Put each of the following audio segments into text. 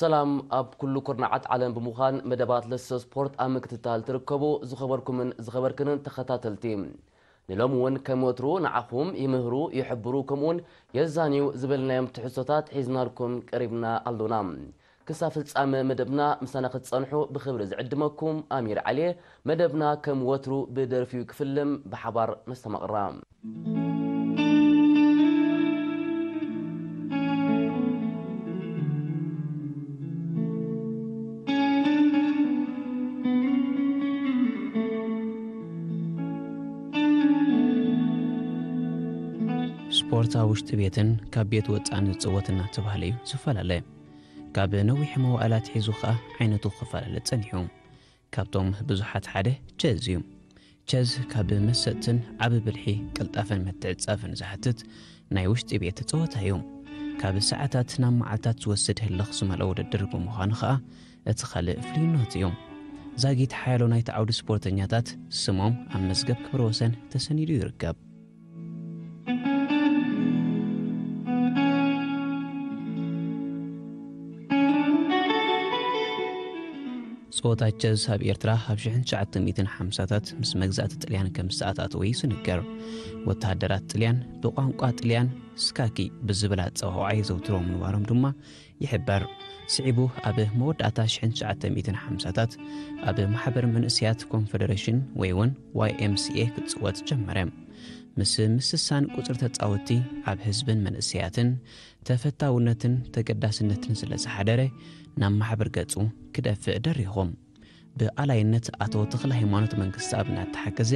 ሰላም ኣብ ኩሉ ኩርናዓት ዓለም ብምዃን መደባት ለሰ ስፖርት ኣብ ምክትታል ትርከቡ ዝኸበርኩምን ዝኸበርክንን ተኸታተልቲ። ንሎሚ እውን ከም ወትሩ ንዓኹም ይምህሩ፣ ይሕብሩ፣ ከምኡውን የዛንዩ ዝበልናዮም ትሕዝቶታት ሒዝናልኩም ቀሪብና ኣሎና። ክሳብ ፍጻመ መደብና ምሳና ክትጸንሑ ብኽብሪ ዝዕድመኩም ኣሚር ዓሊየ። መደብና ከም ወትሩ ብደርፊ ክፍልም ብሓባር ነስተማቕራ። ስፖርት ኣብ ውሽጢ ቤትን ካብ ቤት ወጻእን ዝጽወት እናተባህለ እዩ ዝፈላለ። ካብ ነዊሕ መዋእላት ሒዙ ኸኣ ዓይነቱ ክፈላለ ጸኒሑ። ካብቶም ብዙሓት ሓደ ቸዝ እዩ። ቸዝ ካብ መሰጥትን ዓቢ ብልሒ፣ ቅልጣፈን ምትዕጻፍን ዝሓትት ናይ ውሽጢ ቤት ጸወታ እዩ። ካብ ሰዓታት ናብ መዓልታት ዝወስድ ህልኽ ዝመልኦ ውድድር ብምዃኑ ኸኣ እቲ ካልእ ፍልይነቱ እዩ። ዛጊት ሓያሎ ናይቲ ዓውዲ ስፖርተኛታት ስሞም ኣብ መዝገብ ክብረ ወሰን ተሰኒዱ ይርከብ። ጸወታ ቸዝ ኣብ ኤርትራ ኣብ ሽሕን ትሽዓተ ሚእትን ሓምሳታት ምስ መግዛእቲ ጥልያን ከም ዝተኣታተወ እዩ ዝንገር። ወተሃደራት ጥልያን ብቋንቋ ጥልያን ስካኪ ብዝብል ኣጸዋውዓ የዘውትርዎ ምንባሮም ድማ ይሕበር። ስዒቡ ኣብ መወዳእታ ሽሕን ትሽዓተ ሚእትን ሓምሳታት ኣብ ማሕበር መንእሰያት ኮንፈደሬሽን ወይ እውን ዋይ ኤም ሲ ኤ ክጽወት ጀመረ። ምስ ምስሳን ቁጽሪ ተጻወትቲ ኣብ ህዝብን መንእሰያትን ተፈታውነትን ተገዳስነትን ስለ ዝሓደረ ናብ ማሕበር ገጹ ክደፍእ ደሪኹ። ብኣላይነት ኣቶ ተኽለ ሃይማኖት መንግስቲ ኣብ እናተሓገዘ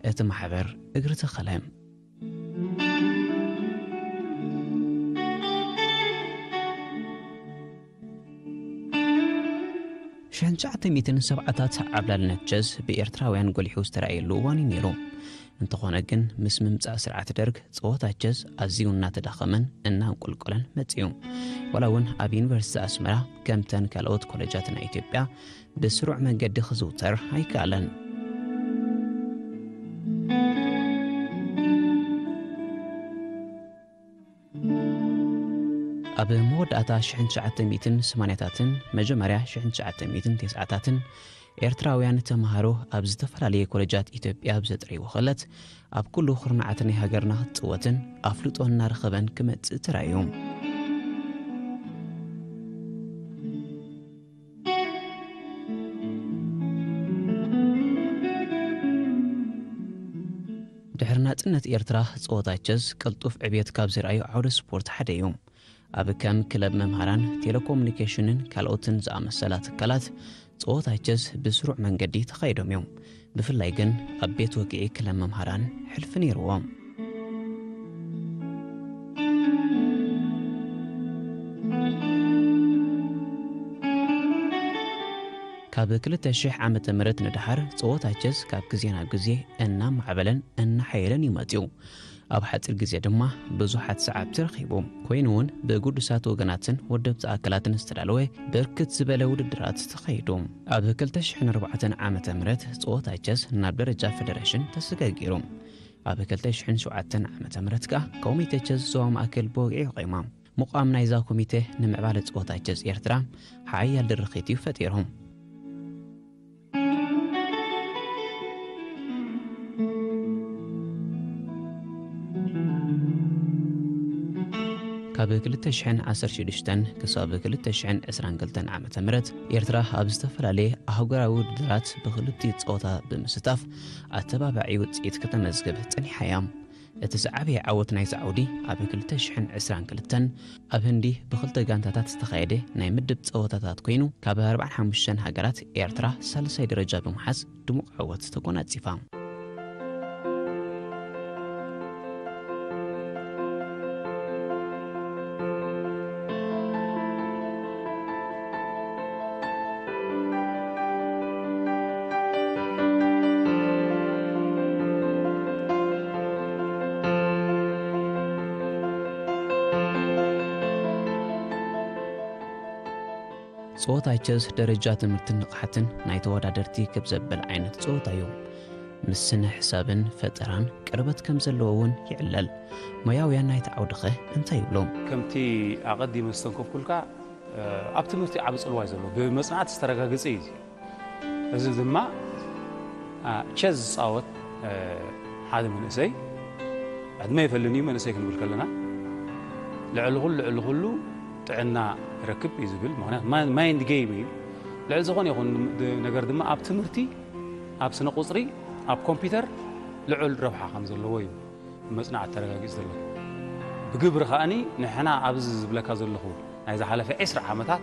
እቲ ማሕበር እግሪ ተኸለ። ሽሕን ትሽዓተ ሚእትን ሰብዓታት ዓብላልነት ቸዝ ብኤርትራውያን ጎሊሑ ዝተራእየሉ እዋን እዩ ነይሩ። እንተኾነ ግን፣ ምስ ምምጻእ ስርዓት ደርግ፣ ጸወታ ቸዝ ኣዝዩ እናተዳኸመን እናንቆልቆለን መጺኡ። ዋላ እውን ኣብ ዩኒቨርሲቲ ኣስመራ፣ ከምተን ካልኦት ኮለጃት ናይ ኢትዮጵያ፣ ብስሩዕ መንገዲ ክዝውተር ኣይከኣለን። ኣብ መወዳእታ ሽሕን ትሽዓተ ሚእትን ሰማንያታትን መጀመርያ ሽሕን ትሽዓተ ሚእትን ተስዓታትን ኤርትራውያን ተምሃሮ ኣብ ዝተፈላለየ ኮለጃት ኢትዮጵያ ኣብ ዘጥረይዎ ክእለት፣ ኣብ ኩሉ ኩርናዓት ናይ ሃገርና ክትጽወትን ኣፍልጦ እናረኸበን ክመጽእ ተራእዩ። ድሕሪ ናጽነት ኤርትራ፣ ጸወታ ቸዝ ቅልጡፍ ዕብየት ካብ ዘርኣዩ ዓውደ ስፖርት ሓደ እዩ። ኣብ ከም ክለብ መምሃራን፣ ቴሌኮሙኒኬሽንን ካልኦትን ዝኣመሰላ ትካላት፣ ጸወታ ቸዝ ብስሩዕ መንገዲ ተኻይዶም እዮም። ብፍላይ ግን ኣብ ቤት ወግዒ ክለብ መምሃራን ሕልፊ ነይርዎ። ካብ ክልተ ሽሕ ዓመተ ምህረት ንደሓር፣ ጸወታ ቸዝ ካብ ግዜ ናብ ግዜ እናማዕበለን እናሓየለን እዩ መጺኡ። ኣብ ሓጺር ግዜ ድማ ብዙሓት ሰዓብቲ ረኺቡ። ኮይኑ እውን፣ ብግዱሳት ወገናትን ወደብቲ ኣካላትን ዝተዳለወ ብርክት ዝበለ ውድድራት ተኻይዱ። ኣብ ክልተ ሽሕን ኣርባዕተን ዓመተ ምህረት፣ ጸወታ ቸዝ ናብ ደረጃ ፌደሬሽን ተሰጋጊሩ። ኣብ ክልተ ሽሕን ሸውዓተን ዓመተ ምህረት ከኣ፣ ኮሚቴ ቸዝ ዞባ ማእከል ብወግዒ ኣቑማ። ምቋም ናይዛ ኮሚቴ፣ ንምዕባለ ጸወታ ቸዝ ኤርትራ ሓያል ድርኺት እዩ ፈጢሩ። ካብ ክልተ ሽሕን ዓሰርተ ሽዱሽተን ክሳብ ክልተ ሽሕን ዕስራን ክልተን ዓመተ ምህረት፣ ኤርትራ ኣብ ዝተፈላለየ ኣህጉራዊ ውድድራት ብክልቲኡ ጸወታ ብምስታፍ፣ ኣተባባዒ ውጽኢት ከተመዝግብ ጸኒሓ እያ። እቲ ዝዓበየ ዓወት ናይዚ ዓውዲ፣ ኣብ ክልተ ሽሕን ዕስራን ክልተን ኣብ ህንዲ ብኽልተ ጋንታታት ዝተኻየደ ናይ ምድብ ጸወታታት ኮይኑ፣ ካብ ኣርባዓን ሓሙሽተን ሃገራት ኤርትራ ሳልሳይ ደረጃ ብምሓዝ ድሙቕ ዓወት ተጎናጺፋ። ጸወታ ቸዝ ደረጃ ትምህርትን ንቕሓትን ናይ ተወዳደርቲ ክብ ዘብል ዓይነት ጸወታ እዩ። ምስ ስነ ሕሳብን ፈጠራን ቅርበት ከም ዘለዎ እውን ይዕለል። ሞያውያን ናይቲ ዓውዲ ኸ እንታይ ይብሉ? ከምቲ ኣቐዲመ ዝተንከፍኩልካ፣ ኣብ ትምህርቲ ዓቢ ጽልዋ እዩ ዘለዎ። ብመጽናዕቲ ዝተረጋገጸ እዩ። እዚ ድማ ቸዝ ዝጻወት ሓደ መንእሰይ፣ ዕድመ የፈልን እዩ መንእሰይ ክንብል ከለና፣ ልዕሊ ኩሉ ልዕሊ ኩሉ ጥዕና ይረክብ እዩ ዝብል። ምክንያቱ ማይንድ ጌም እዩ። ልዕሊ ዝኾነ ይኹን ነገር ድማ ኣብ ትምህርቲ፣ ኣብ ስነ ቁፅሪ፣ ኣብ ኮምፒውተር ልዑል ረብሓ ከም ዘለዎ እዩ መፅናዕቲ ተረጋጊፁ ዘሎ። ብግብሪ ከኣኒ ንሕና ኣብዚ ዝብለካ ዘለኹ ናይ ዝሓለፈ ዕስራ ዓመታት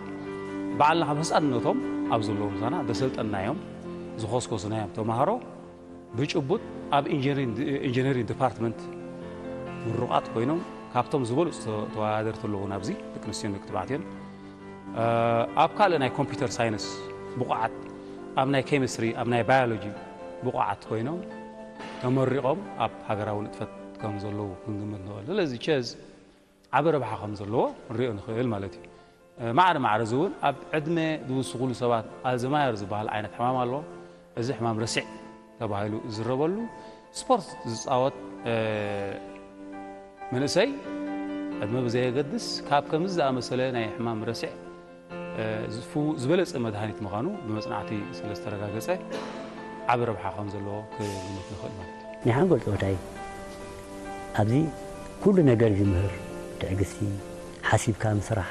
ባዕልና ከም ህፃንነቶም ኣብ ዘለዉ ምሳና ዘሰልጠንናዮም፣ ዝኾስኮስናዮም ተምሃሮ ብጭቡጥ ኣብ ኢንጂነሪንግ ዲፓርትመንት ምሩቓት ኮይኖም ካብቶም ዝበለፁ ተወዳደርቲ ኣለዉ ናብዚ ደቂ ኣንስትዮን ደቂ ተባዕትዮን ኣብ ካልእ ናይ ኮምፒውተር ሳይንስ ብቑዓት፣ ኣብ ናይ ኬሚስትሪ፣ ኣብ ናይ ባዮሎጂ ብቑዓት ኮይኖም ተመሪቖም ኣብ ሃገራዊ ንጥፈት ከም ዘለዉ ክንግምት ንኽእል። ስለዚ ቸዝ ዓቢ ረብሓ ከም ዘለዎ ክንሪኦ ንኽእል ማለት እዩ። ማዕረ ማዕረ እዚ እውን ኣብ ዕድመ ዝውስኹሉ ሰባት ኣልዘማየር ዝበሃል ዓይነት ሕማም ኣሎ። እዚ ሕማም ረሲዕ ተባሂሉ ዝዝረበሉ ስፖርት ዝፃወት መንእሰይ ዕድመ ብዘየገድስ ካብ ከምዚ ዝኣመሰለ ናይ ሕማም ረሲዕ ዝበለፀ መድሃኒት ምዃኑ ብመፅናዕቲ ስለ ዝተረጋገፀ ዓቢ ረብሓ ከም ዘለዎ ክግምት ንኽእል ማለት እዩ። ናይ ሓንጎል ፀወታ እዩ። ኣብዚ ኩሉ ነገር ዝምህር ትዕግስቲ፣ ሓሲብካ ምስራሕ፣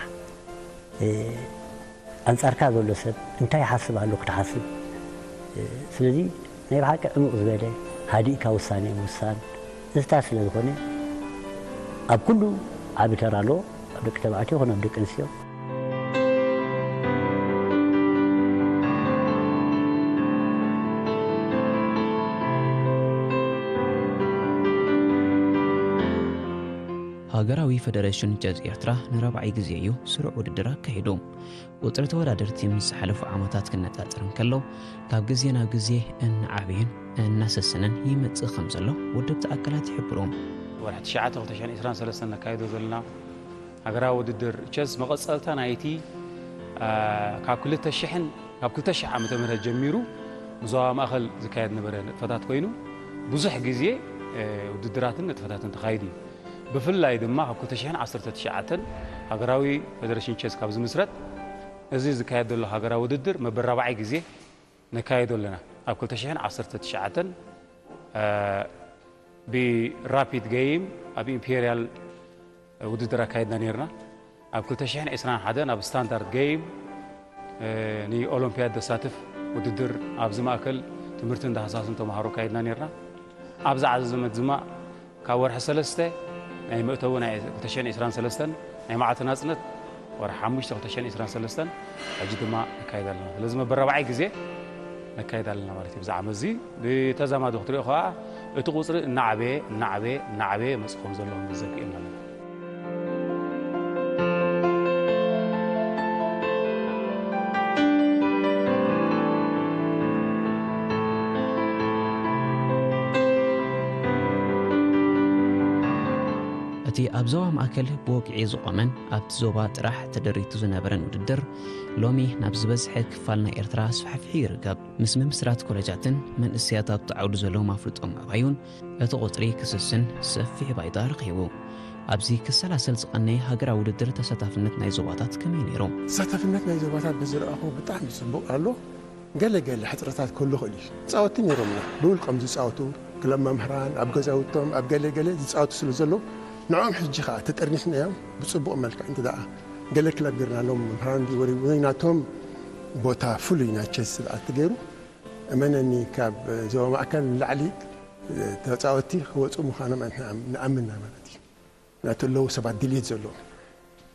ኣንጻርካ ዘሎ ሰብ እንታይ ይሓስብ ኣሎ ክትሓስብ። ስለዚ ናይ ብሓቂ ዕሙቕ ዝበለ ሃዲእካ ውሳኔ ምውሳን፣ እዚታት ስለ ዝኾነ ኣብ ኩሉ ዓቢ ተራ ኣለዎ፣ ኣብ ደቂ ተባዕትዮ ይኹን ኣብ ደቂ ኣንስትዮ። ሃገራዊ ፈደረሽን ቸዝ ኤርትራ ንራብዓይ ግዜ እዩ ስሩዕ ውድድር ኣካይዱ። ቁጽሪ ተወዳደርቲ ምስ ዝሓለፉ ዓመታት ክነጻጸር እንከሎ፣ ካብ ግዜ ናብ ግዜ እናዓበየን እናሰሰነን ይመጽእ ከም ዘሎ ውድብቲ ኣካላት ይሕብሩ። ወርሒ ትሽዓተ ክልተ ሽሕን ዕስራን ሰለስተን ነካይዶ ዘለና ሃገራዊ ውድድር ቸስ መቐጸልታ ናይቲ ካብ ክልተ ሽሕን ካብ ክልተ ሽሕ ዓመተ ምህረት ጀሚሩ ብዞባ ማእኸል ዝካየድ ነበረ ንጥፈታት ኮይኑ ብዙሕ ግዜ ውድድራትን ንጥፈታትን ተኻይዱ እዩ። ብፍላይ ድማ ካብ ክልተ ሽሕን ዓሰርተ ትሽዓተን ሃገራዊ ፈደረሽን ቸስ ካብ ዝምስረት እዚ ዝካየድ ዘሎ ሃገራዊ ውድድር መበል ራብዓይ ግዜ ነካይዶ ኣለና። ኣብ ክልተ ሽሕን ዓሰርተ ትሽዓተን ብራፒድ ገይም ኣብ ኢምፔርያል ውድድር ኣካይድና ነርና። ኣብ ክልተ ሽሕን ዕስራን ሓደን ኣብ ስታንዳርድ ገይም ንኦሎምፒያድ ዘሳትፍ ውድድር ኣብዚ ማእከል ትምህርትን ዳህሳስን ተምሃሮ ኣካይድና ነርና። ኣብዚ ዓዘዘመት ድማ ካብ ወርሒ ሰለስተ ናይ መእተዊ ናይ ክልተ ሽሕን ዕስራን ሰለስተን ናይ መዓልቲ ናጽነት ወርሒ ሓሙሽተ ክልተ ሽሕን ዕስራን ሰለስተን ሕጂ ድማ ነካይድ ኣለና። ስለዚ መበል ራብዓይ ግዜ ነካይድ ኣለና ማለት እዩ። ብዚ ዓመት እዚ ብተዛማዲ ክትሪኦ ከኣ እቲ ቁጽሪ እናዓበየ እናዓበየ እናዓበየ መጽእ ከም ዘሎ ክንግንዘብ ክኢልና ኣለና። እቲ ኣብ ዞባ ማእከል ብወግዒ ዝቖመን ኣብቲ ዞባ ጥራሕ ተደሪቱ ዝነበረን ውድድር ሎሚ ናብ ዝበዝሐ ክፋል ናይ ኤርትራ ኣስፋሕፊሑ ይርከብ። ምስ ምምስራት ኮለጃትን መንእሰያት ኣብቲ ዓውዲ ዘለዎም ኣፍልጦ ምዕባዩን እቲ ቁጽሪ ክስስን ሰፊሕ ባይታ ረኺቡ። ኣብዚ ክሰላሰል ዝቐነየ ሃገራዊ ውድድር ተሳታፍነት ናይ ዞባታት ከመይ ነይሩ? ተሳታፍነት ናይ ዞባታት ብዝረኣኹ ብጣዕሚ ጽቡቕ ኣሎ። ገለ ገለ ሕጽረታት ክህሉ ይኽእል እዩ። ተጻወትቲ ነይሮምና፣ ብውልቆም ዝጻወቱ፣ ክለብ መምህራን፣ ኣብ ገዛውቶም፣ ኣብ ገለ ገለ ዝጻወቱ ስለ ዘለዉ፣ ንዕኦም ሕጂ ኸኣ ተጠርኒፍናዮም ብጽቡቕ መልክዕ እንተ ደኣ ገለ ክለብ ጌርናሎም፣ መምህራን እንዲ ወሪቡ ወይ ናቶም ቦታ ፍሉይ ናይ ቸስ ስርዓት ተገይሩ፣ እመነኒ ካብ ዞባ ማእከል ንላዕሊ ተጻወትቲ ክወጹ ምዃኖም ንኣምን ኢና ማለት እዩ። ናተለዉ ሰባት ድልየት ዘለዎም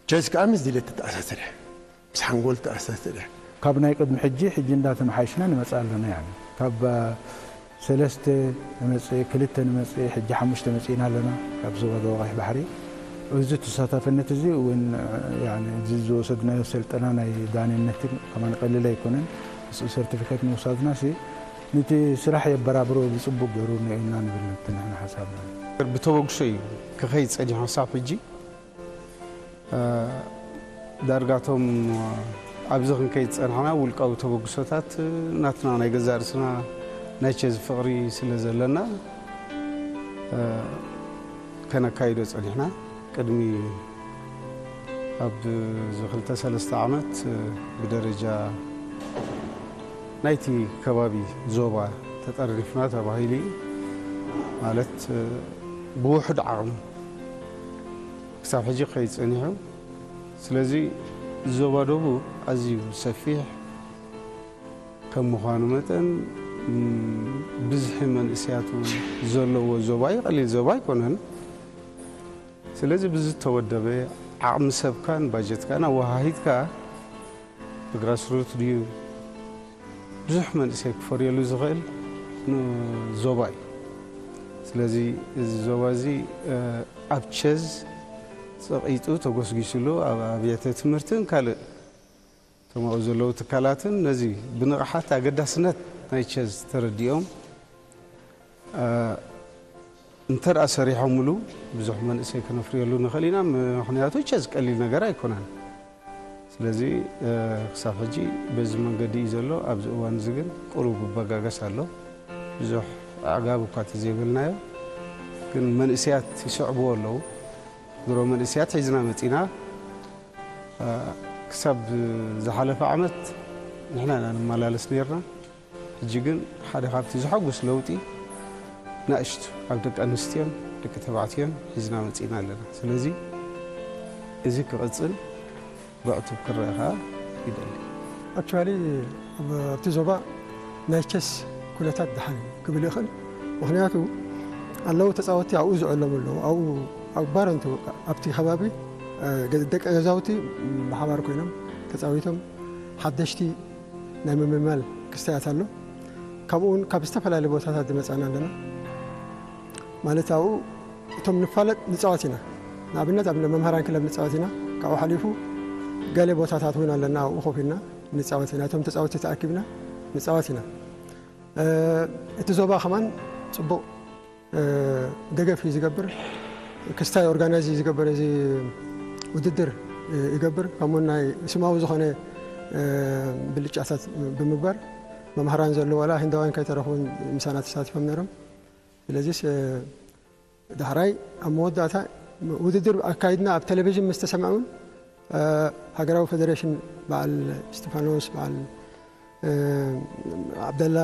ቸዝ ከኣ ምስ ድልየት ተተኣሳሰረ፣ ምስ ሓንጎል ተኣሳሰረ። ካብ ናይ ቅድሚ ሕጂ ሕጂ እንዳተመሓይሽና ንመጽእ ኣለና። ያኒ ካብ ሰለስተ ንመጽእ፣ ክልተ ንመጽእ፣ ሕጂ ሓሙሽተ መጺእና ኣለና ካብ ዞባ ደቡብ ቀይሕ ባሕሪ። እዚ ተሳታፍነት እዚ እውን ያኒ እዚ ዝወሰድናዮ ስልጠና ናይ ዳንነትን ከማን ቀሊል ኣይኮነን። ምስኡ ሰርቲፊኬት ምውሳድና ሲ ንቲ ስራሕ የበራብሮ ብጽቡቅ ገሩ ንእና ንብል ነቲ ንሕና ሓሳብና። ብተበግሶ እዩ ክኸይድ ጸኒሑ ክሳብ ሕጂ። ዳርጋቶም ኣብዚ ክንከይድ ጸንሕና ውልቃዊ ተበግሶታት ናትና ናይ ገዛእ ርእስና ናይ ቸዝ ፍቕሪ ስለ ዘለና ከነካይዶ ጸኒሕና። ቅድሚ ኣብ እዚ ክልተ ሰለስተ ዓመት ብደረጃ ናይቲ ከባቢ ዞባ ተጠርኒፍና ተባሂሉ እዩ። ማለት ብውሑድ ዓቕሚ ክሳብ ሕጂ ከይጸኒሑ። ስለዚ ዞባ ደቡብ ኣዝዩ ሰፊሕ ከም ምዃኑ መጠን ብዝሒ መንእሰያቱ ዘለዎ ዞባ እዩ። ቀሊል ዞባ ኣይኮነን። ስለዚ ብዝተወደበ ዓቕሚ ሰብካን ባጀትካን ኣወሃሂድካ ብግራስሩት ድዩ ብዙሕ መንእሰይ ክፈርየሉ ዝኽእል ዞባ እዩ። ስለዚ እዚ ዞባ እዚ ኣብ ቸዝ ጸቒጡ ተጎስጊስሉ ኣብ ኣብያተ ትምህርትን ካልእ ተማኡ ዘለዉ ትካላትን ነዚ ብንቕሓት ኣገዳስነት ናይ ቸዝ ተረዲኦም እንተ ደኣ ሰሪሖምሉ ብዙሕ መንእሰይ ክነፍርየሉ ንኽእል ኢና። ምኽንያቱ ቸዝ ቀሊል ነገር ኣይኮነን። ስለዚ ክሳብ ሕጂ በዚ መንገዲ እዩ ዘሎ። ኣብዚ እዋን እዚ ግን ቁሩብ ይበጋገስ ኣሎ። ብዙሕ ኣዕጋብ እኳ ተዘይበልናዮ ግን መንእሰያት ይስዕብዎ ኣለዉ። ድሮ መንእሰያት ሒዝና መጺና ክሳብ ዝሓለፈ ዓመት ንሕና ኢና ንመላለስ ነርና። ሕጂ ግን ሓደ ካብቲ ዘሐጉስ ለውጢ ናእሽቱ ኣብ ደቂ ኣንስትዮን ደቂ ተባዕትዮን ሒዝና መጺና ኣለና። ስለዚ እዚ ክቕጽል ብዕቱብ ክረአ ከኣ ይደሊ። ኣክቹዋሊ ኣብቲ ዞባ ናይ ቸስ ኩነታት ደሓን ክብል ይኽእል። ምኽንያቱ ኣለዉ ተጻወትቲ ኣብኡ ዝዕለሙ ኣለዉ። ኣብኡ ኣብ ባረንቱ ኣብቲ ከባቢ ደቂ ገዛውቲ ብሓባር ኮይኖም ተጻዊቶም ሓደሽቲ ናይ ምምልማል ክስተያት ኣሎ። ከምኡ እውን ካብ ዝተፈላለዩ ቦታታት ዝመጻና ኣለና። ማለት ኣብኡ እቶም ንፋለጥ ንጻወት ኢና። ንኣብነት ኣብ መምህራን ክለብ ንጻወት ኢና። ካብኡ ሓሊፉ ገለ ቦታታት እውን ኣለና። ኣብኡ ኮፍ ኢልና ንጻወት ኢና። እቶም ተጻወትቲ ተኣኪብና ንጻወት ኢና። እቲ ዞባ ከማን ጽቡቕ ደገፍ እዩ ዝገብር። ክስታይ ኦርጋናይዝ እዩ ዝገብር፣ እዚ ውድድር ይገብር። ከምኡ ናይ ስማዊ ዝኾነ ብልጫታት ብምግባር መምሃራን ዘለዉ ዋላ ህንዳውያን ከይተረኽቡን ምሳና ተሳቲፎም ነይሮም። ስለዚስ ዳሕራይ ኣብ መወዳእታ ውድድር ኣካይድና ኣብ ቴሌቪዥን ምስ ተሰምዐ እውን ሃገራዊ ፌደሬሽን በዓል እስጢፋኖስ፣ በዓል ዓብደላ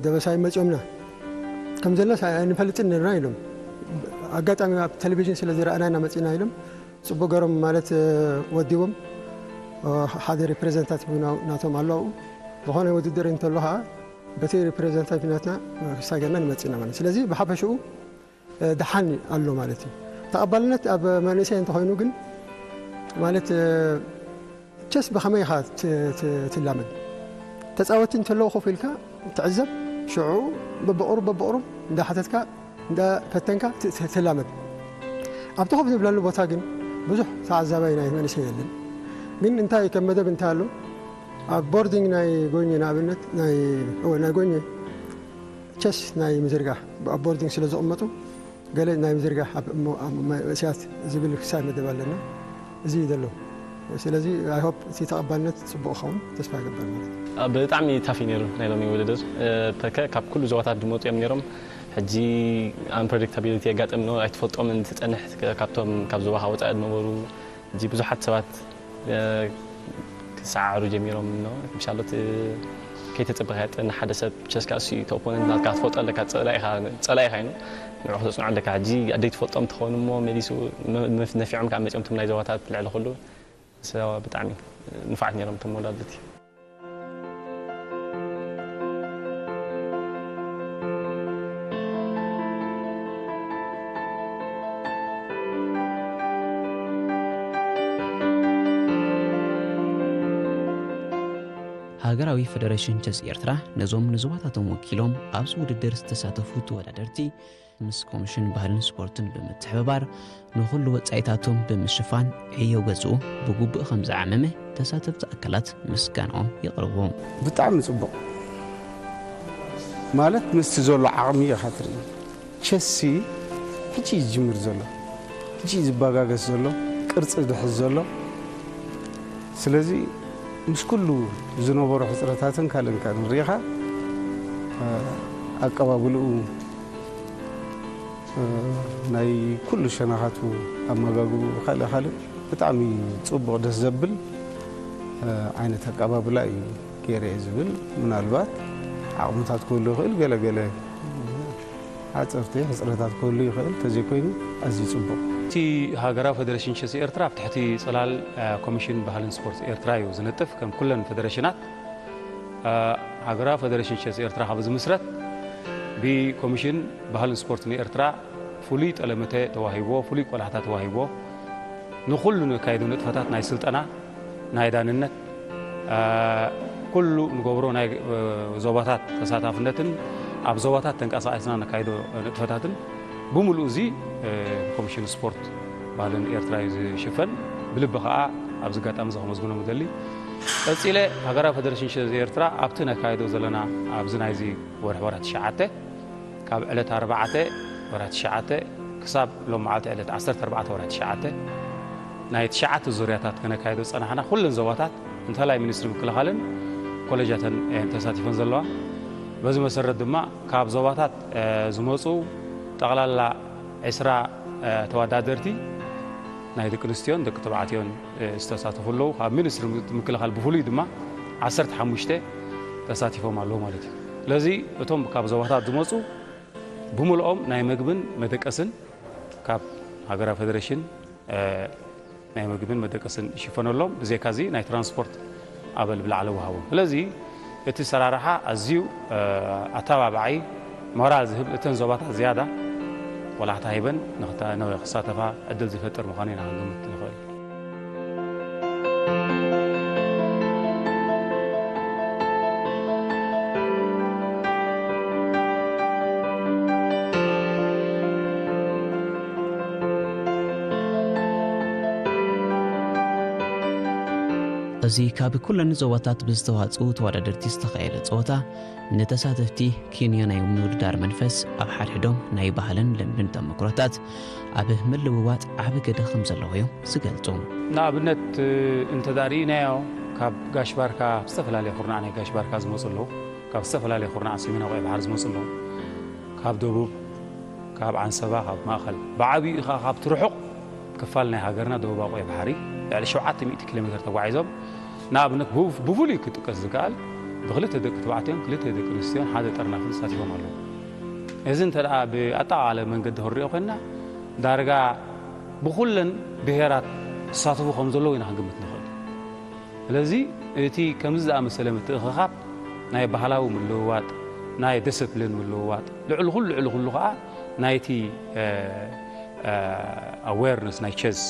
ደበሳይ መፂኦምና ከም ዘለና ኣይንፈልጥን ነርና ኢሎም። ኣጋጣሚ ኣብ ቴሌቪዥን ስለ ዝረኣና ኢና መፂና ኢሎም። ፅቡቅ ገሮም ማለት ወዲቦም ሓደ ሪፕሬዘንታቲቭ ናቶም ኣሎ ኣብኡ። ዝኾነ ውድድር እንተሎ ከዓ በቲ ሪፕሬዘንታቲቭ ናትና ክሳገርና ንመፅና ማለት። ስለዚ ብሓፈሽኡ ደሓን ኣሎ ማለት እዩ። ተቐባልነት ኣብ መንእሰይ እንተኾይኑ ግን ማለት ቸስ ብኸመይ ኢኻ ትላመድ? ተፃወቲ እንተለዉ ኮፍ ኢልካ ትዕዘብ፣ ሽዑ በብቕሩብ በብቕሩብ እንዳሓተትካ እንዳፈተንካ ትላመድ። ኣብቲ ኮፍ ዝብለሉ ቦታ ግን ብዙሕ ተዓዛባይ ናይ መንእሰይ የለን። ግን እንታይ ከም መደብ እንታይ ኣሎ? ኣብ ቦርዲንግ ናይ ጎኝ ንኣብነት ናይ ጎኝ ቸስ ናይ ምዝርጋሕ ኣብ ቦርዲንግ ስለ ዝቕመጡ ገለ ናይ ምዝርጋሕ ኣብ መንእሰያት ዝብል ክሳብ መደብ ኣለና። እዚ እዩ ዘሎ። ስለዚ ኣይ ሆፕ እቲ ተቐባልነት ፅቡቕ ክኸውን ተስፋ ይገብር ማለት እዩ። ብጣዕሚ ታፊ ነይሩ ናይ ሎሚ ውድድር። ፐከ ካብ ኩሉ ዞባታት ዝመፁ እዮም ነይሮም። ሕጂ ኣንፕረዲክታቢሊቲ የጋጥም ነው ኣይትፈልጦምን ትፀንሕ። ካብቶም ካብ ዞባኻ ወፃኢ ዝነበሩ ሕጂ ብዙሓት ሰባት ክሰዓሩ ጀሚሮም ነው። ምሻሎት ከይተፀበኻ ያጠን ሓደ ሰብ ቸስካ እሱ ተኦፖነንት ናትካ ትፈልጦ ኣለካ። ፀላኢኻ ፀላኢኻ ይኑ ንዑ ክተፅንዖ ኣለካ። ሕጂ ኣደይ ትፈልጦም ትኸውን እሞ መሊሱ ነፊዖም ከዓ መፂኦም ትም ናይ ዞባታት ልዕሊ ኩሉ ብጣዕሚ ንፋዓት ነይሮም ተመወዳድርቲ። ሃገራዊ ፈደረሽን ቸስ ኤርትራ ነዞም ንዞባታቶም ወኪሎም ኣብዚ ውድድር ዝተሳተፉ ተወዳደርቲ ምስ ኮሚሽን ባህልን ስፖርትን ብምትሕብባር ንኹሉ ወጻኢታቶም ብምሽፋን ዕዮ ገዝኡ ብግቡእ ከም ዝዓመመ ተሳተፍቲ ኣካላት ምስጋናኦም የቕርቡ። ብጣዕሚ ጽቡቕ ማለት ምስቲ ዘሎ ዓቕሚ ኢኻ ትርኢ። ቸሲ ሕጂ እዩ ዝጅምር ዘሎ፣ ሕጂ እዩ ዝበጋገስ ዘሎ፣ ቅርጺ ዝሕዝ ዘሎ። ስለዚ ምስ ኩሉ ዝነበሩ ሕጽረታትን ካልእን ከኣ ንሪኢኻ ኣቀባብልኡ ናይ ኩሉ ሸነኻቱ ኣመጋግብኡ ካልእ ካልእ ብጣዕሚ ጽቡቕ፣ ደስ ዘብል ዓይነት ኣቀባብላ እዩ ገይረ እየ ዝብል። ምናልባት ዓቕምታት ክህሉ ይኽእል፣ ገለገለ ዓጸርቲ ሕጽረታት ክህሉ ይኽእል፣ ተዘይኮይኑ ኣዝዩ ጽቡቕ። እቲ ሃገራዊ ፌደሬሽን ቸስ ኤርትራ ኣብ ትሕቲ ጽላል ኮሚሽን ባህልን ስፖርት ኤርትራ እዩ ዝነጥፍ። ከም ኩለን ፌደሬሽናት ሃገራዊ ፌደሬሽን ቸስ ኤርትራ ካብ ዝምስረት ብኮሚሽን ባህልን ስፖርትን ኤርትራ ፍሉይ ጠለመተ ተዋሂብዎ፣ ፍሉይ ቆላሕታ ተዋሂብዎ፣ ንኹሉ ነካይዶ ንጥፈታት ናይ ስልጠና፣ ናይ ዳንነት፣ ኩሉ ንገብሮ ናይ ዞባታት ተሳታፍነትን ኣብ ዞባታት ተንቀሳቒስና ነካይዶ ንጥፈታትን ብምሉእ እዚ ኮሚሽን ስፖርት ባህልን ኤርትራ እዩ ዝሽፈን። ብልቢ ከኣ ኣብዚ ኣጋጣሚ እዚ ከመስግኖም እደሊ። ቀጺለ ሃገራዊ ፌደሬሽን ሸዝ ኤርትራ ኣብቲ ነካይዶ ዘለና ኣብዚ ናይዚ ወርሒ ወርሒ ትሽዓተ ካብ ዕለት ኣርባዕተ ወርሒ ትሽዓተ ክሳብ ሎም መዓልቲ ዕለት ዓሰርተ ኣርባዕተ ወርሒ ትሽዓተ ናይ ትሽዓተ ዙርያታት ከነካይዶ ዝጸናሕና ኩለን ዞባታት እንተላይ ሚኒስትሪ ምክልኻልን ኮሌጃትን እየን ተሳቲፈን ዘለዋ። በዚ መሰረት ድማ ካብ ዞባታት ዝመፁ ጠቕላላ ዕስራ ተወዳደርቲ ናይ ደቂ ኣንስትዮን ደቂ ተባዕትዮን ዝተሳተፉ ኣለዉ። ካብ ሚኒስትሪ ምክልኻል ብፍሉይ ድማ ዓሰርተ ሓሙሽተ ተሳቲፎም ኣለዉ ማለት እዩ። ስለዚ እቶም ካብ ዞባታት ዝመፁ ብምልኦም ናይ መግብን መደቀስን ካብ ሃገራዊ ፌደሬሽን ናይ መግብን መደቀስን ይሽፈነሎም። ብዘይካዚ ናይ ትራንስፖርት ኣበል ብላዕሊ ወሃቦም። ስለዚ እቲ ሰራርሓ ኣዝዩ ኣተባባዒ፣ ሞራል ዝህብ፣ እተን ዞባታት ዝያዳ ቆላሕታ ሂበን ንክሳተፋ ዕድል ዝፈጥር ምዃኑ ኢና ክንግምት ንኽእል። እዚ ካብ ኩለን ዞባታት ብዝተዋፅኡ ተወዳደርቲ ዝተኻየደ ፀወታ፣ ንተሳተፍቲ ኪንዮ ናይ ምውድዳር መንፈስ፣ ኣብ ሓድሕዶም ናይ ባህልን ልምድን ተመክሮታት ኣብ ምልውዋጥ ዓቢ ግደ ከም ዘለዎ እዮም ዝገልጹ። ንኣብነት እንተ ደኣ ርኢናዮ፣ ካብ ጋሽ ባርካ፣ ዝተፈላለየ ኩርናዕ ናይ ጋሽ ባርካ ዝመጹ ኣለዉ፣ ካብ ዝተፈላለየ ኩርናዕ ሰሜናዊ ቀይሕ ባሕሪ ዝመጹ ኣለዉ፣ ካብ ደቡብ፣ ካብ ዓንሰባ፣ ካብ ማእኸል፣ ብዓቢኡ ኸኣ ካብቲ ርሑቕ ክፋል ናይ ሃገርና ደቡባዊ ቀይሕ ባሕሪ ልዕሊ ሸውዓተ ሚእቲ ኪሎ ሜተር ተጓዒዞም፣ ንኣብነት ብፍ-፣ ብፍሉይ ክጥቀስ ዝከኣል ብክልተ ደቂ ተባዕትዮን ክልተ ደቂ ኣንስትዮን ሓደ ጠርናፍን ተሳቲፎም ኣለዉ። እዚ እንተ ደኣ ብኣጠቓላሊ መንገዲ ክንሪኦ ኮይንና ዳርጋ ብኹለን ብሄራት ተሳትፎ ከም ዘለዎ ኢና ክንግምት ንኽእል። ስለዚ እቲ ከምዚ ዝኣመሰለ ምትእኽኻብ ናይ ባህላዊ ምልውዋጥ፣ ናይ ዲስፕሊን ምልውዋጥ፣ ልዕሊ ኩሉ፣ ልዕሊ ኩሉ ኸኣ ናይቲ ኣዌርነስ ናይ ቸዝ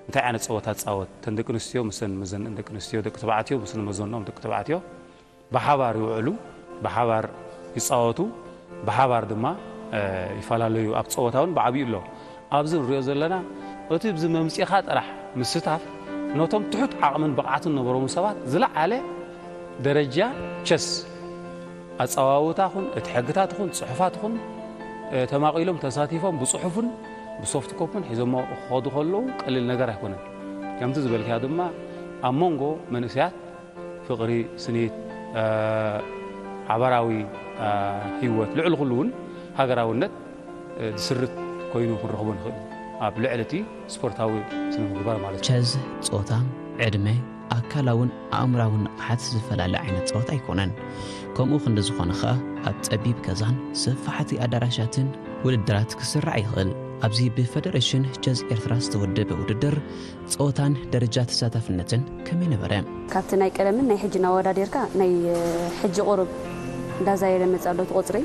እንታይ ዓይነት ጸወታ ትጻወት፣ እተን ደቂ ኣንስትዮ ምስን መዘንእን ደቂ ኣንስትዮ፣ ደቂ ተባዕትዮ ምስን መዘንኦም ደቂ ተባዕትዮ ብሓባር ይውዕሉ፣ ብሓባር ይጻወቱ፣ ብሓባር ድማ ይፈላለዩ። ኣብ ጸወታ እውን ብዓቢኡ ኣሎ። ኣብዚ ንሪኦ ዘለና እቲ ብዚ መምጺኻ ጥራሕ ምስታፍ ነቶም ትሑት ዓቕምን ብቕዓትን ነበሮም ሰባት ዝለዓለ ደረጃ ቸስ ኣጸዋውታ ኹን እቲ ሕግታት ኹን ጽሑፋት ኹን ተማቒሎም ተሳቲፎም ብጽሑፍን ብሶፍት ኮፕን ሒዞሞ ክኸዱ ከለዉ ቀሊል ነገር ኣይኮነን። ከምቲ ዝበልካዮ ድማ ኣብ መንጎ መንእሰያት ፍቕሪ፣ ስኒት፣ ሓበራዊ ህይወት፣ ልዕሊ ኩሉ እውን ሃገራውነት ዝስርት ኮይኑ ክንረኽቦ ንኽእል። ኣብ ልዕሊ እቲ ስፖርታዊ ስነ ምግባር ማለት እዩ። ቸዝ ጾታ፣ ዕድመ፣ ኣካላውን ኣእምራውን ንቕሓት ዝፈላለ ዓይነት ጸወታ ኣይኮነን። ከምኡ ክንዲ ዝኾነ ኸኣ ኣብ ጸቢብ ገዛን ሰፋሕቲ ኣዳራሻትን ውድድራት ክስራዕ ይኽእል። ኣብዚ ብፈደረሽን ቸዝ ኤርትራ ዝተወደበ ውድድር ጸወታን ደረጃ ተሳታፍነትን ከመይ ነበረ? ካብቲ ናይ ቀደምን ናይ ሕጅን ኣወዳዲርካ ናይ ሕጂ ቁሩብ እንዳዛየደ መጻ ኣሎ እቲ ቁጽሪ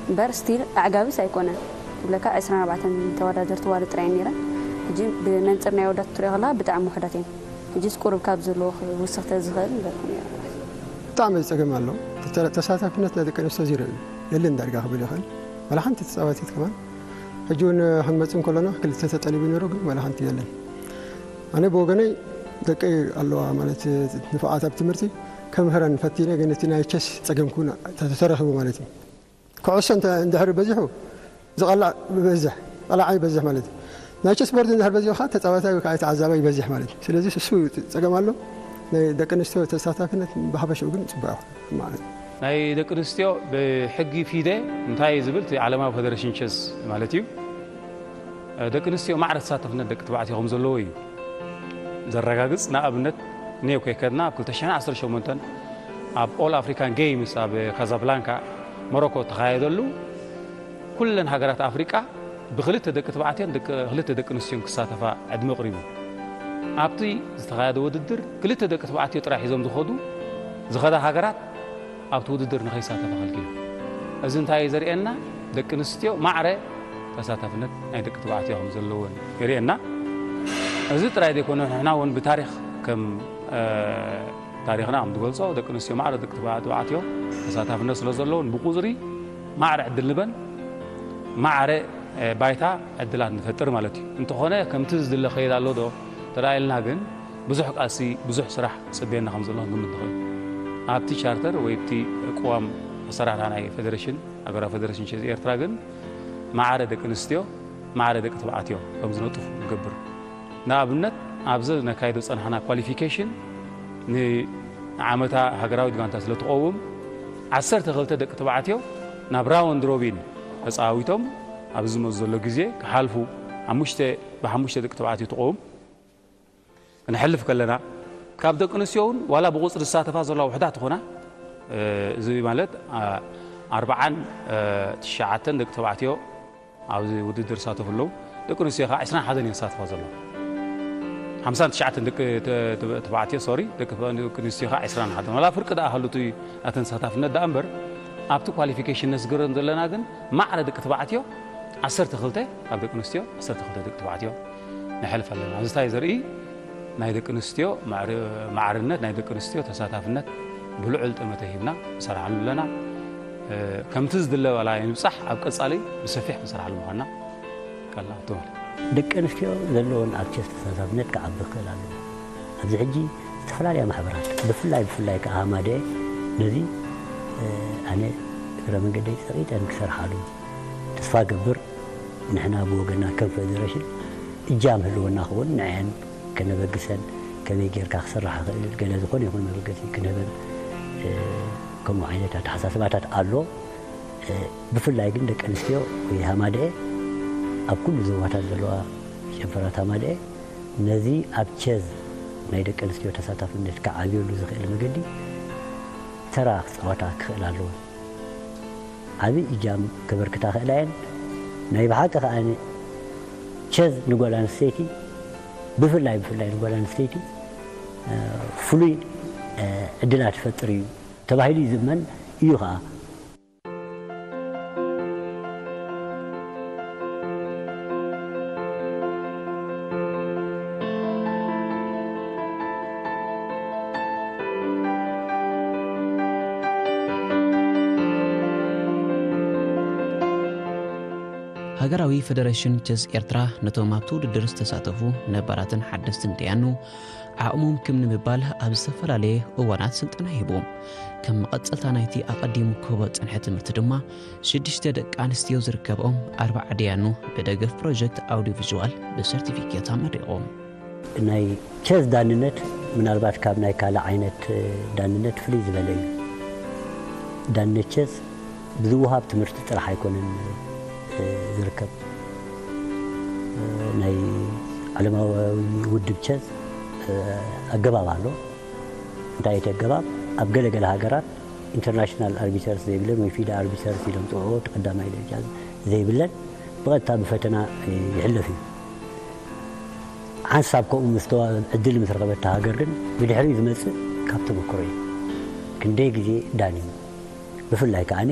እምበር ስቲል ኣዕጋቢስ ኣይኮነን። ብለካ ዕስራን ኣርባዕተን ተወዳደርቲ ዋሉ ጥራይ ነይረን። ሕጂ ብመንጽር ናይ ኣወዳት ትሪኦ ከለኻ ብጣዕሚ ውሕዳት እየን። ሕጂስ ቁሩብ ካብ ዘለዎ ክውስኽ ተዝኽእል ንበልኩም እየ። ብጣዕሚ ጸገም ኣሎ። ተተ-፣ ተሳታፍነት ናይ ደቂ ኣንስትዮ ዚሮ እዩ። የለን ዳርጋ ክብል ይኽእል። ዋላ ሓንቲ ተጻዋቲት ከማን ሕጂ እውን ክንመጽእ እንከሎና ክልተ ተጠሊቡ ነይሩ፣ ግን ዋላ ሓንቲ የለን። ኣነ ብወገነይ ደቂ ኣለዋ ማለት ንፉዓት ኣብ ትምህርቲ ከምህረን ፈቲነ፣ ግን እቲ ናይ ቸስ ጸገም ክውን ተተረኺቡ ማለት እዩ። ኩዕሶ እንተ-፣ እንድሕር በዚሑ ዝቐላዕ ይበዝሕ፣ ቀላዓይ ይበዝሕ ማለት እዩ። ናይ ቸስ ቦርድ እንድሕር በዚሑ ከዓ ተጻዋታይ ወይ ከዓ ተዓዛባይ ይበዝሕ ማለት እዩ። ስለዚ እሱ ጸገም ኣሎ። ናይ ደቂ ኣንስትዮ ተሳታፊነት ብሓፈሽኡ ግን ጽቡቕ እዩ ማለት እዩ። ናይ ደቂ ኣንስትዮ ብሕጊ ፊደ እንታይ እዩ ዝብል? እቲ ዓለማዊ ፌደሬሽን ቸስ ማለት እዩ። ደቂ ኣንስትዮ ማዕረ ተሳታፍነት ደቂ ተባዕትዮ ከም ዘለዎ እዩ። ዘረጋግጽ። ንኣብነት ኔው ከይከድና ኣብ ክልተ ሽሕን ዓሰርተ ሸሞንተን ኣብ ኦል ኣፍሪካን ጌይምስ ኣብ ካዛብላንካ ሞሮኮ ተኻየደሉ፣ ኩለን ሃገራት ኣፍሪቃ ብክልተ ደቂ ተባዕትዮን ደቂ- ክልተ ደቂ ኣንስትዮን ክሳተፋ ዕድመ ኣቕሪቡ። ኣብቲ ዝተኻየደ ውድድር ክልተ ደቂ ተባዕትዮ ጥራሕ ሒዞም ዝኸዱ ዝኸዳ ሃገራት ኣብቲ ውድድር ንኸይሳተፋ ከልኪሉ። እዚ እንታይ እዩ ዘርእየና? ደቂ ኣንስትዮ ማዕረ ተሳታፍነት ናይ ደቂ ተባዕትዮ ከም ዘለወን የርእየና። እዚ ጥራይ ዘይኮነ ንሕና እውን ብታሪክ ከም ታሪክና ከም ዝገልፆ ደቂ ኣንስትዮ ማዕረ ደቂ ተባዕትዮ ተሳታፍነት ስለ ዘለውን ብቁፅሪ ማዕረ ዕድል ንበን ማዕረ ባይታ ዕድላት ንፈጥር ማለት እዩ። እንተኾነ ከምቲ ዝድለ ከይድ ኣሎ ዶ ተራእየልና ግን ብዙሕ ቃልሲ ብዙሕ ስራሕ ክፅበየና ከም ዘሎ ክንግምት ንኽእል። ኣብቲ ቻርተር ወይ ኣብቲ ቅዋም ኣሰራርሓ ናይ ፌደሬሽን ሃገራዊ ፌደሬሽን ቸዝ ኤርትራ ግን ማዕረ ደቂ ኣንስትዮ ማዕረ ደቂ ተባዕትዮ ከም ዝነጥፉ ንገብር። ንኣብነት ኣብዚ ነካይዶ ዝፀናሕና ኳሊፊኬሽን ንዓመታ ሃገራዊት ጋንታ ስለ ትቐውም ዓሰርተ ክልተ ደቂ ተባዕትዮ ናብ ራውንድ ሮቢን ተፃዊቶም ኣብዚ ዝመፁ ዘሎ ግዜ ክሓልፉ ሓሙሽተ ብሓሙሽተ ደቂ ተባዕትዮ ትቐውም። ክንሕልፍ ከለና ካብ ደቂ ኣንስትዮ እውን ዋላ ብቁፅሪ ዝሳተፋ ዘለዋ ውሕዳት ይኾና። እዚ ማለት ኣርባዓን ትሽዓተን ደቂ ተባዕትዮ ኣብዚ ውድድር ይሳተፉ ኣለዉ። ደቂ ኣንስትዮ ከዓ ዕስራን ሓደን እየን ዝሳተፋ ዘለዋ። ሓምሳን ትሽዓተን ደቂ ተባዕትዮ ሶሪ፣ ደቂ ኣንስትዮ ከዓ ዕስራን ሓደን ዋላ ፍርቂ ደኣ ሃሉቱ ናተን ተሳታፍነት ደኣ እምበር ኣብቲ ኳሊፊኬሽን ነስግረን ዘለና ግን ማዕረ ደቂ ተባዕትዮ ዓሰርተ ክልተ ካብ ደቂ ኣንስትዮ ዓሰርተ ክልተ ደቂ ተባዕትዮ ንሕልፍ ኣለና። እዚ እንታይ ዘርኢ ናይ ደቂ ኣንስትዮ ማዕርነት ናይ ደቂ ኣንስትዮ ተሳታፍነት ብልዑል ጠመተ ሂብና ንሰርሓሉ ኣለና። ከምቲ ዝድለ ዋላ ይንብፃሕ ኣብ ቀፃሊ ብሰፊሕ ክንሰርሓሉ ምዃንና ቃልና ክትብል። ደቂ ኣንስትዮ ዘለዎን ኣብ ቸስ ተሳታፍነት ክዓቢ ክኽእል ኣለዎ። ኣብዚ ሕጂ ዝተፈላለያ ማሕበራት ብፍላይ ብፍላይ ከዓ ሃማደ ነዚ ኣነ እግረ መንገደይ ፀቒጠን ክሰርሓሉ ተስፋ ገብር። ንሕና ብወገና ከም ፌደሬሽን እጃም ህልወና ክውን ንዐን ከነበግሰን ከመይ ጌርካ ክስራሕ ይኽእል ገለ ዝኾነ ይኹን መበገሲ ክንህበን ከምኡ ዓይነት ኣተሓሳስባታት ኣሎ። ብፍላይ ግን ደቂ ኣንስትዮ ወይ ሃማደኤ ኣብ ኩሉ ዞባታት ዘለዋ ጨንፈራት ሃማደኤ ነዚ ኣብ ቸዝ ናይ ደቂ ኣንስትዮ ተሳታፍነት ክዓብየሉ ዝኽእል መገዲ ተራ ክፃወታ ክኽእል ኣለዎ። ዓብዪ እጃም ከበርክታ ክእላ እየን። ናይ ብሓቂ ከዓ ቸዝ ንጓል ኣንስተይቲ ብፍላይ ብፍላይ ንጓል ኣንስተይቲ ፍሉይ ዕድላት ይፈጥር እዩ ተባሂሉ ይዝመን እዩ ከዓ። ሃገራዊ ፈደረሽን ቸዝ ኤርትራ ነቶም ኣብቲ ውድድር ዝተሳተፉ ነባራትን ሓደስትን ደያኑ ዓቕሞም ክም ንምባል ኣብ ዝተፈላለየ እዋናት ስልጠና ሂቡ። ከም መቐጸልታ ናይቲ ኣቐዲሙ ክህቦ ዝጸንሐ ትምህርቲ ድማ ሽዱሽተ ደቂ ኣንስትዮ ዝርከብኦም ኣርባዓ ደያኑ ብደገፍ ፕሮጀክት ኣውዲዮ ቪዥዋል ብሰርቲፊኬት ኣመሪቖም። ናይ ቸዝ ዳንነት ምናልባት ካብ ናይ ካልእ ዓይነት ዳንነት ፍልይ ዝበለ እዩ። ዳንነት ቸዝ ብዝወሃብ ትምህርቲ ጥራሕ ኣይኮነን ዝርከብ። ናይ ዓለማዊ ውድብ ቸዝ ኣገባብ ኣሎ። እንታይ እቲ ኣገባብ ኣብ ገለገለ ሃገራት ኢንተርናሽናል ኣርቢተርስ ዘይብለን ወይ ፊዳ ኣርቢተርስ ኢሎም ፅውዕዎ እቲ ቀዳማይ ደረጃ ዘይብለን ብቐጥታ ብፈተና ይሕለፍ እዩ። ሓንሳብ ከምኡ መስተዋ ዕድል ምስ ረኸበት እታ ሃገር ግን ብድሕሪኡ ዝመፅእ ካብ ተመክሮ እዩ። ክንደይ ግዜ ዳኒ ብፍላይ ከዓኒ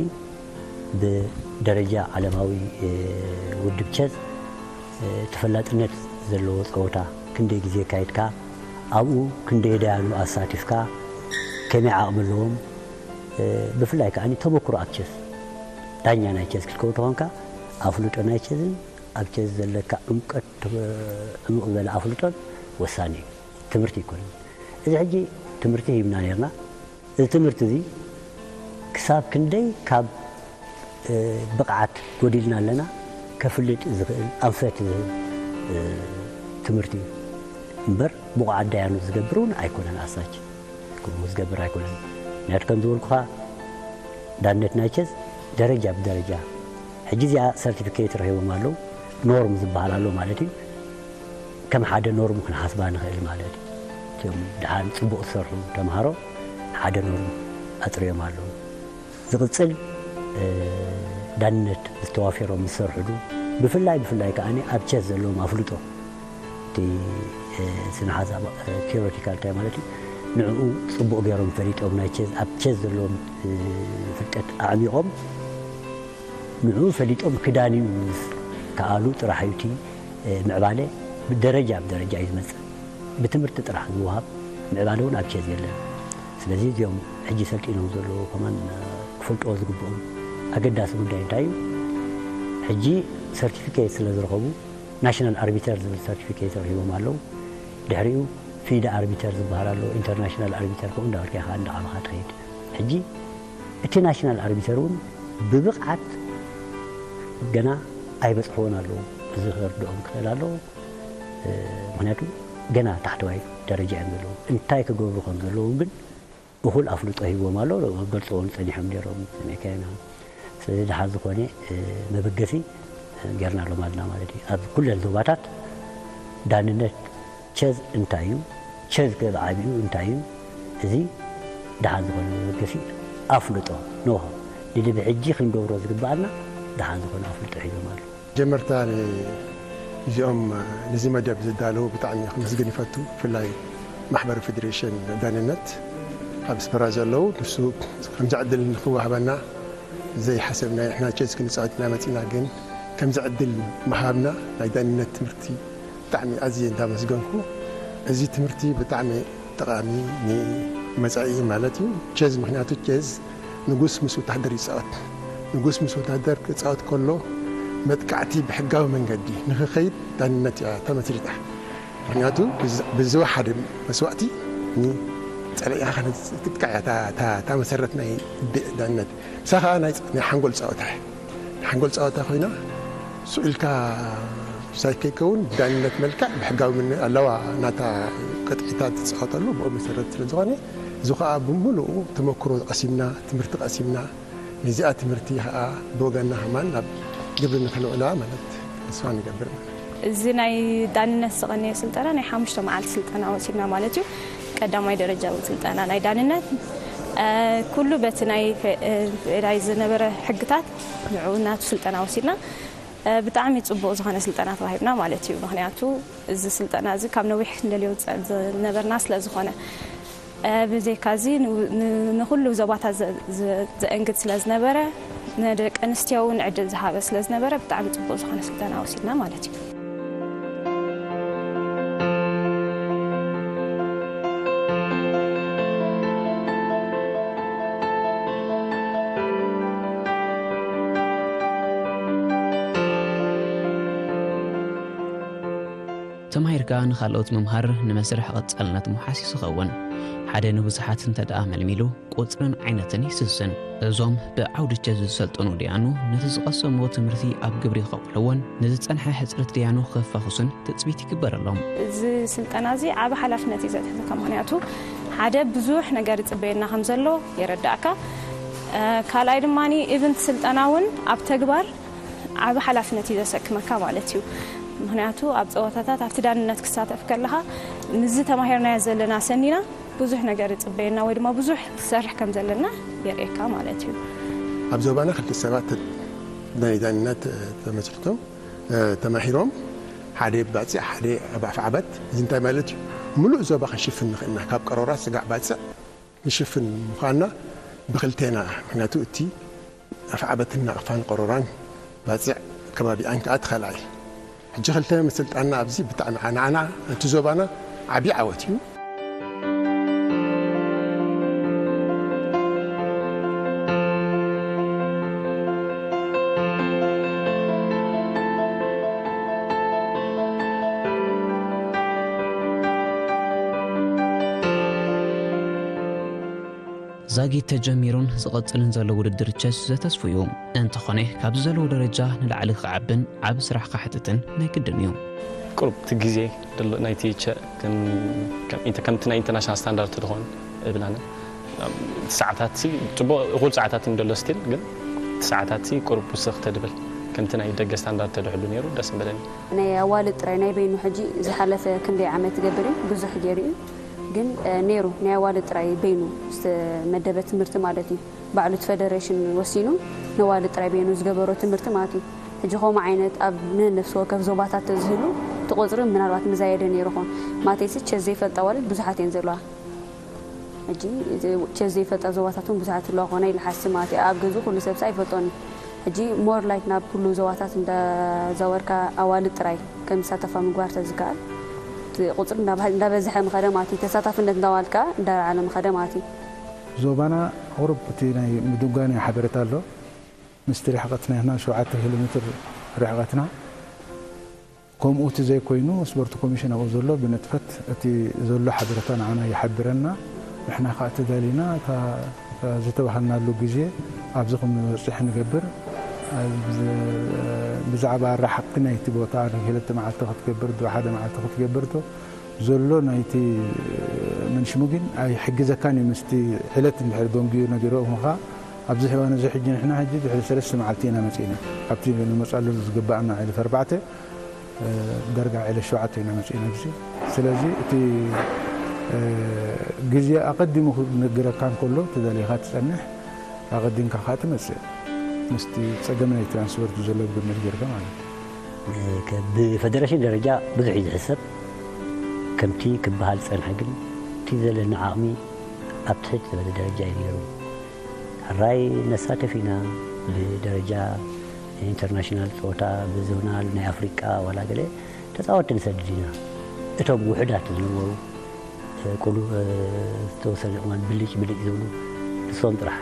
ብደረጃ ዓለማዊ ውድብ ቸዝ ተፈላጥነት ዘለዎ ፀወታ ክንደይ ግዜ ካይድካ ኣብኡ ክንደይ ደያኑ ኣሳቲፍካ ከመይ ዓቕሚ ኣለዎም ብፍላይ ከዓኒ ተመክሮ ኣብ ቸዝ ዳኛ ናይ ቸዝ ክትከውን ተኾንካ ኣፍልጦ ናይ ቸዝን ኣብ ቸዝ ዘለካ ዕምቀት ዕምቕ ዝበለ ኣፍልጦን ወሳኒ እዩ። ትምህርቲ ኣይኮነን። እዚ ሕጂ ትምህርቲ ሂብና ነርና። እዚ ትምህርቲ እዚ ክሳብ ክንደይ ካብ ብቕዓት ጎዲልና ኣለና ከፍልጥ ዝኽእል ኣንፈት ዝህብ ትምህርቲ እዩ እምበር ብቑዓት ዳያኑ ዝገብር እውን ኣይኮነን። ኣሳች ከምኡ ዝገብር ኣይኮነን። ምክንያቱ ከም ዝበልኩኻ ዳነት ናይ ቸዝ ደረጃ ብደረጃ ሕጂ እዚኣ ሰርቲፊኬት ረኺቦም ኣለዉ ኖርም ዝበሃል ኣሎ ማለት እዩ። ከም ሓደ ኖርም ክንሓስባ ንኽእል ማለት እዩ። እቶም ደሓን ጽቡቕ ዝሰርሑ ተምሃሮ ሓደ ኖርም ኣጽርዮም ኣለዉ። ዝቕጽል እ፣ ዳንነት ዝተዋፈሮም ዝሰርሕሉ፣ ብፍላይ ብፍላይ ከኣ ኣብ ቸዝ ዘለዎም ኣፍልጦ፣ እቲ እ፣ ስነ ሓሳብ እ፣ ቲዮሬቲካል እንታይ ማለት እዩ፣ ንዕኡ ጽቡቕ ገይሮም ፈሊጦም፣ ናይ ቸዝ፣ ኣብ ቸዝ ዘለዎም እ፣ ፍልጠት ኣዕሚቖም፣ ንዕኡ ፈሊጦም ክዳንዩ ምስ ከኣሉ ጥራሕ እዩ እቲ እ፣ ምዕባለ ብደረጃ ብደረጃ እዩ ዝመጽእ። ብትምህርቲ ጥራሕ ዝወሃብ ምዕባለ እውን ኣብ ቸዝ የለን። ስለዚ እዚኦም ሕጂ ሰልጢኖም ዘለዉ ከማን እ፣ ክፈልጥዎ ዝግብኦም ኣገዳሲ ጉዳይ እንታይ እዩ? ሕጂ ሰርቲፊኬት ስለ ዝረኸቡ ናሽናል ኣርቢተር ዝብል ሰርቲፊኬት ረኺቦም ኣለዉ። ድሕሪኡ ፊደ ኣርቢተር ዝበሃል ኣሎ፣ ኢንተርናሽናል ኣርቢተር፣ ከምኡ እንዳበልካ ኢኻ እንዳዓበኻ ትኸይድ። ሕጂ እቲ ናሽናል ኣርቢተር እውን ብብቕዓት ገና ኣይበጽሕዎን ኣለዉ። እዚ ክርድኦም ክኽእል ኣለዎ። እ፣ ምኽንያቱ ገና ታሕተዋይ ደረጃ እዮም ዘለዉ። እንታይ ክገብሩ ከም ዘለዎም ግን እኹል ኣፍልጦ ሂብዎም ኣሎ። ገልጽዎም ጸኒሖም ነይሮም፣ ሰሚዕካዮ ኢና። ስለዚ ደሓን ዝኾነ እ፣ መበገሲ እ፣ ጌርናሎም ኣለና ማለት እዩ። ኣብ ኩለን ዞባታት ዳንነት ቸዝ እንታይ እዩ፣ ቸዝ ከ ብዓቢኡ እንታይ እዩ፣ እዚ ደሓን ዝኾነ መበገሲ ኣፍልጦ ንሆ። ንድቢ ሕጂ ክንገብሮ ዝግብኣና ደሓን ዝኾነ ኣፍልጦ ሒዞም ኣለዉ። ጀመርታ ን-፣ እዚኦም ነዚ መደብ ዘዳለዉ ብጣዕሚ ክመስግን ይፈቱ። ብፍላይ ማሕበር ፌዴሬሽን ዳንነት ኣብ ኣስመራ ዘለዉ፣ ንሱ ከምዚ ዕድል ንክወሃበና ዘይሓሰብና፣ ንሕና ቸዝ ክንጻወት ኢና መጺና፣ ግን ከምዚ ዕድል ምሃብና ናይ ዳንነት ትምህርቲ ብጣዕሚ ኣዝየ እንዳመስገንኩ፣ እዚ ትምህርቲ ብጣዕሚ ጠቓሚ ንመጻኢ ማለት እዩ። ቸዝ፣ ምኽንያቱ ቸዝ ንጉስ ምስ ወታደር ይጻወት። ንጉስ ምስ ወታደር ክጻወት ከሎ መጥቃዕቲ ብሕጋዊ መንገዲ ንኽኸይድ ዳንነት እያ ተመስሪታ። ምኽንያቱ ብዝ-፣ ብዝወሓደ መስዋእቲ ንጸላኢኻ ከነጥቅዕ እያ እታ፣ እታ፣ እታ መሰረት ናይ ድ-፣ ዳንነት። ንሳ ኸኣ ናይ፣ ናይ ሓንጎል ጸወታ እያ። ናይ ሓንጎል ጸወታ ኮይና፣ ስቕ ኢልካ ሳይት ከይከውን ብዳንነት መልክዕ ብሕጋዊ ምን-፣ ኣለዋ ናታ ቅጥዒታት ትጻወተሉ ብኡ መሰረት ስለ ዝኾነ፣ እዚ ኸኣ ብምሉኡ ተመክሮ ቀሲምና፣ ትምህርቲ ቀሲምና፣ ነዚኣ ትምህርቲ ኸኣ ብወገንና ከማን ናብ ግብሪ ንኸነውዕላ ማለት ተስፋ ንገብር ማለት እዩ። እዚ ናይ ዳንነት ዝቐነየ ስልጠና ናይ ሓሙሽተ መዓልቲ ስልጠና ወሲድና ማለት እዩ። ቀዳማይ ደረጃ ስልጠና ናይ ዳንነት፣ እ፣ ኩሉ በቲ ናይ ፌ-፣ እ፣ ፌዴራል ዝነበረ ሕግታት ንዕኡ ናቱ ስልጠና ወሲድና። እ፣ ብጣዕሚ ጽቡቕ ዝኾነ ስልጠና ተዋሂብና ማለት እዩ። ምኽንያቱ እዚ ስልጠና እዚ ካብ ነዊሕ ንደልዮ ዝጸ-፣ ዝነበርና ስለ ዝኾነ። እ፣ ብዘይካ እዚ ን-፣ ን-፣ ንኹሉ ዞባታት ዘ-፣ ዘ-፣ ዘእንግድ ስለ ዝነበረ፣ ንደቂ ኣንስትዮ እውን ዕድል ዝሃበ ስለ ዝነበረ፣ ብጣዕሚ ጽቡቕ ዝኾነ ስልጠና ወሲድና ማለት እዩ። ተማሂርካ ንኻልኦት ምምሃር ንመስርሕ ቀጻልነት መሓሲስ ይኸውን። ሓደ ንብዙሓት እንተ ደኣ መልሚሉ፣ ቁጽርን ዓይነትን ይስስን። እዞም ብዓውዲ ቸዝ ዝሰልጠኑ ደያኑ፣ ነቲ ዝቐሰምዎ ትምህርቲ ኣብ ግብሪ ከውዕልዎን ንዝጸንሐ ሕጽረት ደያኑ ከፋኹስን ትጽቢት ይግበረሎም። እዚ ስልጠና እዚ ዓቢ ሓላፍነት እዩ ዘትሕዘካ፣ ምኽንያቱ ሓደ ብዙሕ ነገር ይጽበየና ከም ዘሎ የረዳእካ። እ፣ ካልኣይ ድማ ኢቨንት ስልጠና እውን ኣብ ተግባር ዓቢ ሓላፍነት እዩ ዘሰክመካ ማለት እዩ። ምኽንያቱ ኣብ ጸወታታት ኣብቲ ዳንነት ክሳተፍ ከለኻ፣ ምስዚ ተማሂርናዮ ዘለና ሰኒና ብዙሕ ነገር ይጽበየና ወይ ድማ ብዙሕ ክሰርሕ ከም ዘለና የርእየካ ማለት እዩ። ኣብ ዞባና ክልተ ሰባት ናይ ዳንነት ተመስሪቶም፣ እ፣ ተማሂሮም፣ ሓደ ባጽዕ፣ ሓደ ኣብ ኣፍዓበት። እዚ እንታይ ማለት እዩ? ምሉእ ዞባ ክንሽፍን ንኽእልና፣ ካብ ቀሮራ ስጋዕ ባጽዕ ንሽፍን ምዃንና ብክልቴና። ምኽንያቱ እቲ ኣፍዓበትን ናቕፋን ቀሮራን ባጽዕ ከባቢኣን ከኣ ተኸላኢ። ሕጂ ክልተ ምስልጣንና ኣብዚ ብጣዕሚ ንዓና፣ ነቲ ዞባና ዓቢ ዓወት እዩ። ዛጊት ተጀሚሩን ዝቐጽልን ዘሎ ውድድር ቸስ ዘተስፉ እዩ። እንተኾነ፣ ካብዚ ዘለዎ ደረጃ ንላዕሊ ክዓብን ዓቢ ስራሕ ክሓትትን ናይ ግድን እዩ። ቁሩብ እቲ ግዜ ደሎ ናይቲ ቸ ከም፣ ከም ኢንተ-፣ ከምቲ ናይ ኢንተርናሽናል ስታንዳርድ ትኾን እብል ኣነ። እቲ ሰዓታት ሲ ጽቡቕ እኹል ሰዓታት እንደሎ ስቲል፣ ግን እቲ ሰዓታት ሲ ቁሩብ ውስኽ ተድብል፣ ከምቲ ናይ ደገ ስታንዳርድ ተድሕሉ ነይሩ ደስ ምበለኒ። ናይ ኣዋልድ ጥራይ ናይ በይኑ ሕጂ ዝሓለፈ ክንደይ ዓመት ይገብር እዩ፣ ብዙሕ ገይሩ እዩ። ግን ነይሩ ናይ ኣዋልድ ጥራይ በይኑ ዝተመደበ ትምህርቲ ማለት እዩ። ባዕሉ እቲ ፈደሬሽን ወሲኑ ነዋልድ ጥራይ በይኑ ዝገበሮ ትምህርቲ ማለት እዩ። ሕጂ ከምኡ ዓይነት ኣብ ነነፍሲ ወከፍ ዞባታት ተዝህሉ እቲ ቁፅሪ ምናልባት ምዛየደ ነይሩ ኾን። ማተይሲ ቸስ ዘይፈልጣ ኣዋልድ ብዙሓት እየን ዘለዋ። ሕጂ ቸስ ዘይፈልጣ ዞባታት እውን ብዙሓት ኣለዋ ኾነ ኢለ ሓስብ ማለት እዩ። ኣብ ገዝኡ ኩሉ ሰብሳ ኣይፈልጦን እዩ። ሕጂ ሞር ላይክ ናብ ኩሉ ዞባታት እንዳዛወርካ ኣዋልድ ጥራይ ከም ዝሳተፋ ምግባር ተዝከኣል እቲ ቁፅሪ እንዳበዝሐ ምኸደ ማለት እዩ። ተሳታፍነት እንዳዋልካ እንዳለዓለ ምኸደ ማለት እዩ። ዞባና ቁሩብ እቲ ናይ ምድንጓይ ናይ ሓበሬታ ኣሎ። ምስቲ ርሕቐትና ኢኽና ሸውዓተ ኪሎ ሜትር ርሕቐትና። ከምኡ እቲ ዘይኮይኑ ስፖርት ኮሚሽን ኣብኡ ዘሎ ብንጥፈት እቲ ዘሎ ሓበሬታ ንዓና ይሓብረና። ንሕና ከዓ ተዳሊና እታ ዝተባሃልናሉ ግዜ ኣብዚ ከም ንበፅሕ ንገብር። ብዛዕባ ኣራሓቕቲ ናይቲ ቦታ ክልተ መዓልቲ ክትገብር ዶ ሓደ መዓልቲ ክትገብር ዶ ዘሎ ናይቲ ምንሽሙ ግን ኣይሕግዘካን እዩ። ምስቲ ዕለት እንድሕር ደንጉዩ ነጊሮምኻ ኣብዚ ሕዋን እዚ ሕጂ ንሕና ሕጂ ድሕሪ ሰለስተ መዓልቲ ኢና መፂእና ካብቲ ንመፃሉ ዝግባኣና ዕለት ኣርባዕተ ደርጋ ዕለት ሸውዓተ ኢና መፂእና ግዜ። ስለዚ እቲ ግዜ ኣቐዲሙ ክነግረካ እንከሎ ተደሊኻ ትፀንሕ ኣቐዲምካ ከዓ ትመፅእ ምስቲ ፀገም ናይ ትራንስፖርት ዘሎ ብግምት ጌርካ ማለት እዩ። ብፈደረሽን ደረጃ ብዙሕ እዩ ዝሕሰብ። ከምቲ ክበሃል ዝፀንሐ ግን እቲ ዘለና ዓቕሚ ኣብ ትሕት ዝበለ ደረጃ እዩ ነይሩ። ሕራይ ነሳተፍ ኢና ብደረጃ ኢንተርናሽናል ፀወታ ብዞናል ናይ ኣፍሪቃ ዋላ ገለ ተፃወቲ ንሰድድ ኢና። እቶም ውሕዳት ዝነበሩ ቁሉ ዝተወሰነ እዋን ብልጭ ብልጭ ዝብሉ ንሶም ጥራሕ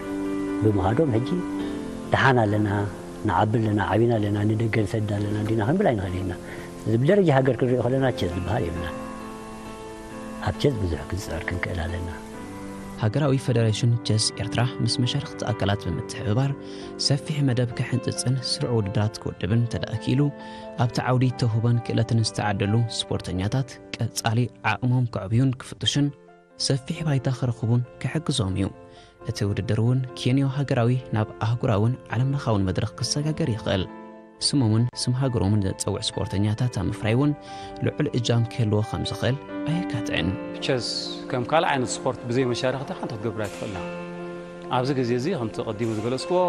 ብምሃዶም ሕጂ ደሓን ኣለና፣ ንዓቢ ኣለና፣ ዓቢና ኣለና፣ ንደገ ንሰድድ ኣለና እንዲና ክንብል ኣይንኽእል ኢና። ስለዚ ብደረጃ ሃገር ክንሪኦ ከለና ቸስ ዝበሃል የብልና። ኣብ ቸስ ብዙሕ ክንፅዕር ክንክእል ኣለና። ሃገራዊ ፈደሬሽን ቸስ ኤርትራ ምስ መሻርኽቲ ኣካላት ብምትሕብባር ሰፊሕ መደብ ክሕንፅፅን ስሩዕ ውድድራት ክውድብን እንተደኣ ክኢሉ ኣብቲ ዓውዲ ተውህቦን ክእለትን ዝተዓደሉ ስፖርተኛታት ቀፃሊ ዓቕሞም ከዕብዩን ክፍትሹን ሰፊሕ ባይታ ክረኽቡን ክሕግዞም እዩ። እቲ ውድድር እውን ኬንዮ ሃገራዊ ናብ ኣህጉራውን ዓለምለኻውን መድረኽ ክሰጋገር ይኽእል። ስሞምን ስም ሃገሮምን ዘጸውዕ ስፖርተኛታት ኣብ ምፍራይ እውን ልዑል እጃም ክህልዎ ከም ዝኽእል ኣየካትዕን። ቸስ ከም ካልእ ዓይነት ስፖርት ብዘይ መሻርኽቲ ሓንቲ ክትገብር ኣይትኽእልና። ኣብዚ ግዜ እዚ ከምቲ ቀዲሙ ዝገለጽክዎ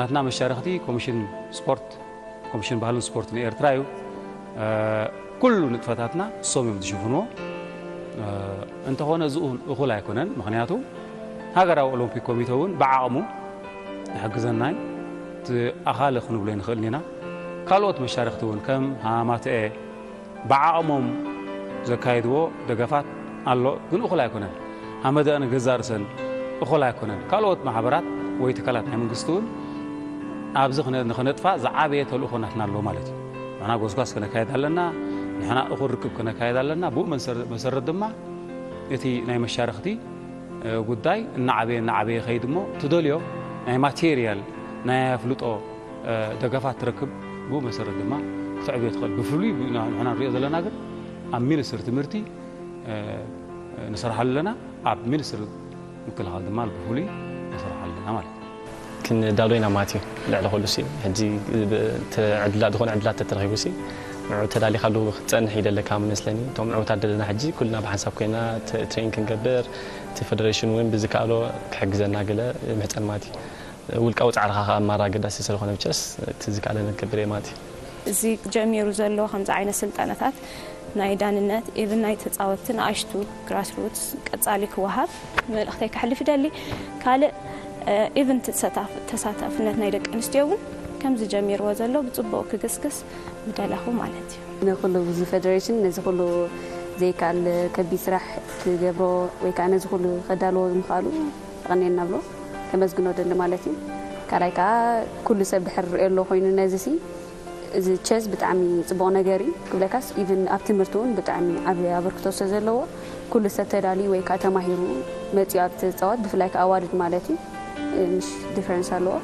ናትና መሻርኽቲ ኮሚሽን ስፖርት ኮሚሽን ባህልን ስፖርትን ኤርትራ እዩ። ኩሉ ንጥፈታትና እሶም እዮም ዝሽፍንዎ። እንተኾነ እዚ እውን እኹል ኣይኮነን። ምኽንያቱ ሃገራዊ ኦሎምፒክ ኮሚተ እውን ብዓቕሙ ይሕግዘና እዩ። እቲ ኣኻሊ ክንብሎ ኣይንኽእልን ኢና። ካልኦት መሻርኽቲ እውን ከም ሃማተኤ ብዓቕሞም ዘካይድዎ ደገፋት ኣሎ፣ ግን እኹል ኣይኮነን። ሃመደኣን ገዛእ ርእሰን እኹል ኣይኮነን። ካልኦት ማሕበራት ወይ ትካላት ናይ መንግስቲ እውን ኣብዚ ንኸነጥፋ ዝዓበየ ተልእኾ ናትና ኣሎ ማለት እዩ። ንሕና ጎስጓስ ክነካየድ ኣለና፣ ንሕና እኹል ርክብ ክነካየድ ኣለና። ብኡ መሰረት ድማ እቲ ናይ መሻርኽቲ ጉዳይ እናዓበየ እናዓበየ ይኸይድ እሞ ትደልዮ ናይ ማቴርያል ናይ ኣፍልጦ ደገፋት ትረክብ። ብኡ መሰረት ድማ ክተዕብዮ ትኽእል። ብፍሉይ ንሕና ንሪኦ ዘለና ግን ኣብ ሚኒስትሪ ትምህርቲ ንሰርሓሉ ኣለና። ኣብ ሚኒስትሪ ምክልኻል ድማ ብፍሉይ ንሰርሓሉ ኣለና ማለት እዩ። ክንዳሎ ኢና ማለት እዩ። ልዕሊ ኩሉ ሲ ሕጂ ዕድላት ዝኾነ ዕድላት ተተረኺቡ ሲ ንዑ ተዳሊኻሉ ክትፀንሕ ይደለካ መስለኒ። እቶም ዕውታት ደለና ሕጂ ኩልና ብሓንሳብ ኮይና ትሬን ክንገብር እቲ ፌደሬሽን እውን ብዝከኣሎ ክሕግዘና ገለ ምሕፀን ማለት እዩ። ውልቃዊ ፃዕርኻ ከዓ ማራ ኣገዳሲ ስለኾነ ብቻስ እቲ ዝከኣለና ክገብር እየ ማለት እዩ። እዚ ጀሚሩ ዘሎ ከምዚ ዓይነት ስልጠናታት ናይ ዳንነት ኢቭን ናይ ተፃወትቲ ንኣሽቱ ግራስሩትስ ቀፃሊ ክወሃብ መልእኽተይ ከሕልፍ ይደሊ። ካልእ ኢቭን ተሳታፍነት ናይ ደቂ ኣንስትዮ እውን ከምዚ ጀሚርዎ ዘሎ ብፅቡቕ ክግስግስ ምደለኹ ማለት እዩ። ንኩሉ እዚ ፌደሬሽን ነዚ ኩሉ ዘይከኣል ከቢድ ስራሕ ክገብሮ ወይ ከዓ ነዚ ኩሉ ከዳልዎ ምኽኣሉ የቐንየልና ብሎ ከመስግኖ ደሊ ማለት እዩ። ካልኣይ ከዓ ኩሉ ሰብ ድሕር ሪኦ ኣሎ ኮይኑ ነዚ ሲ እዚ ቸስ ብጣዕሚ ፅቡቕ ነገር እዩ ክብለካስ ኢቭን ኣብ ትምህርቲ እውን ብጣዕሚ ዓብዪ ኣበርክቶ ስለ ዘለዎ ኩሉ ሰብ ተዳልዩ ወይ ከዓ ተማሂሩ መፂኡ ኣብ ተፃወት ብፍላይ ከዓ ኣዋልድ ማለት እዩ ምሽ ዲፈረንስ ኣለዎ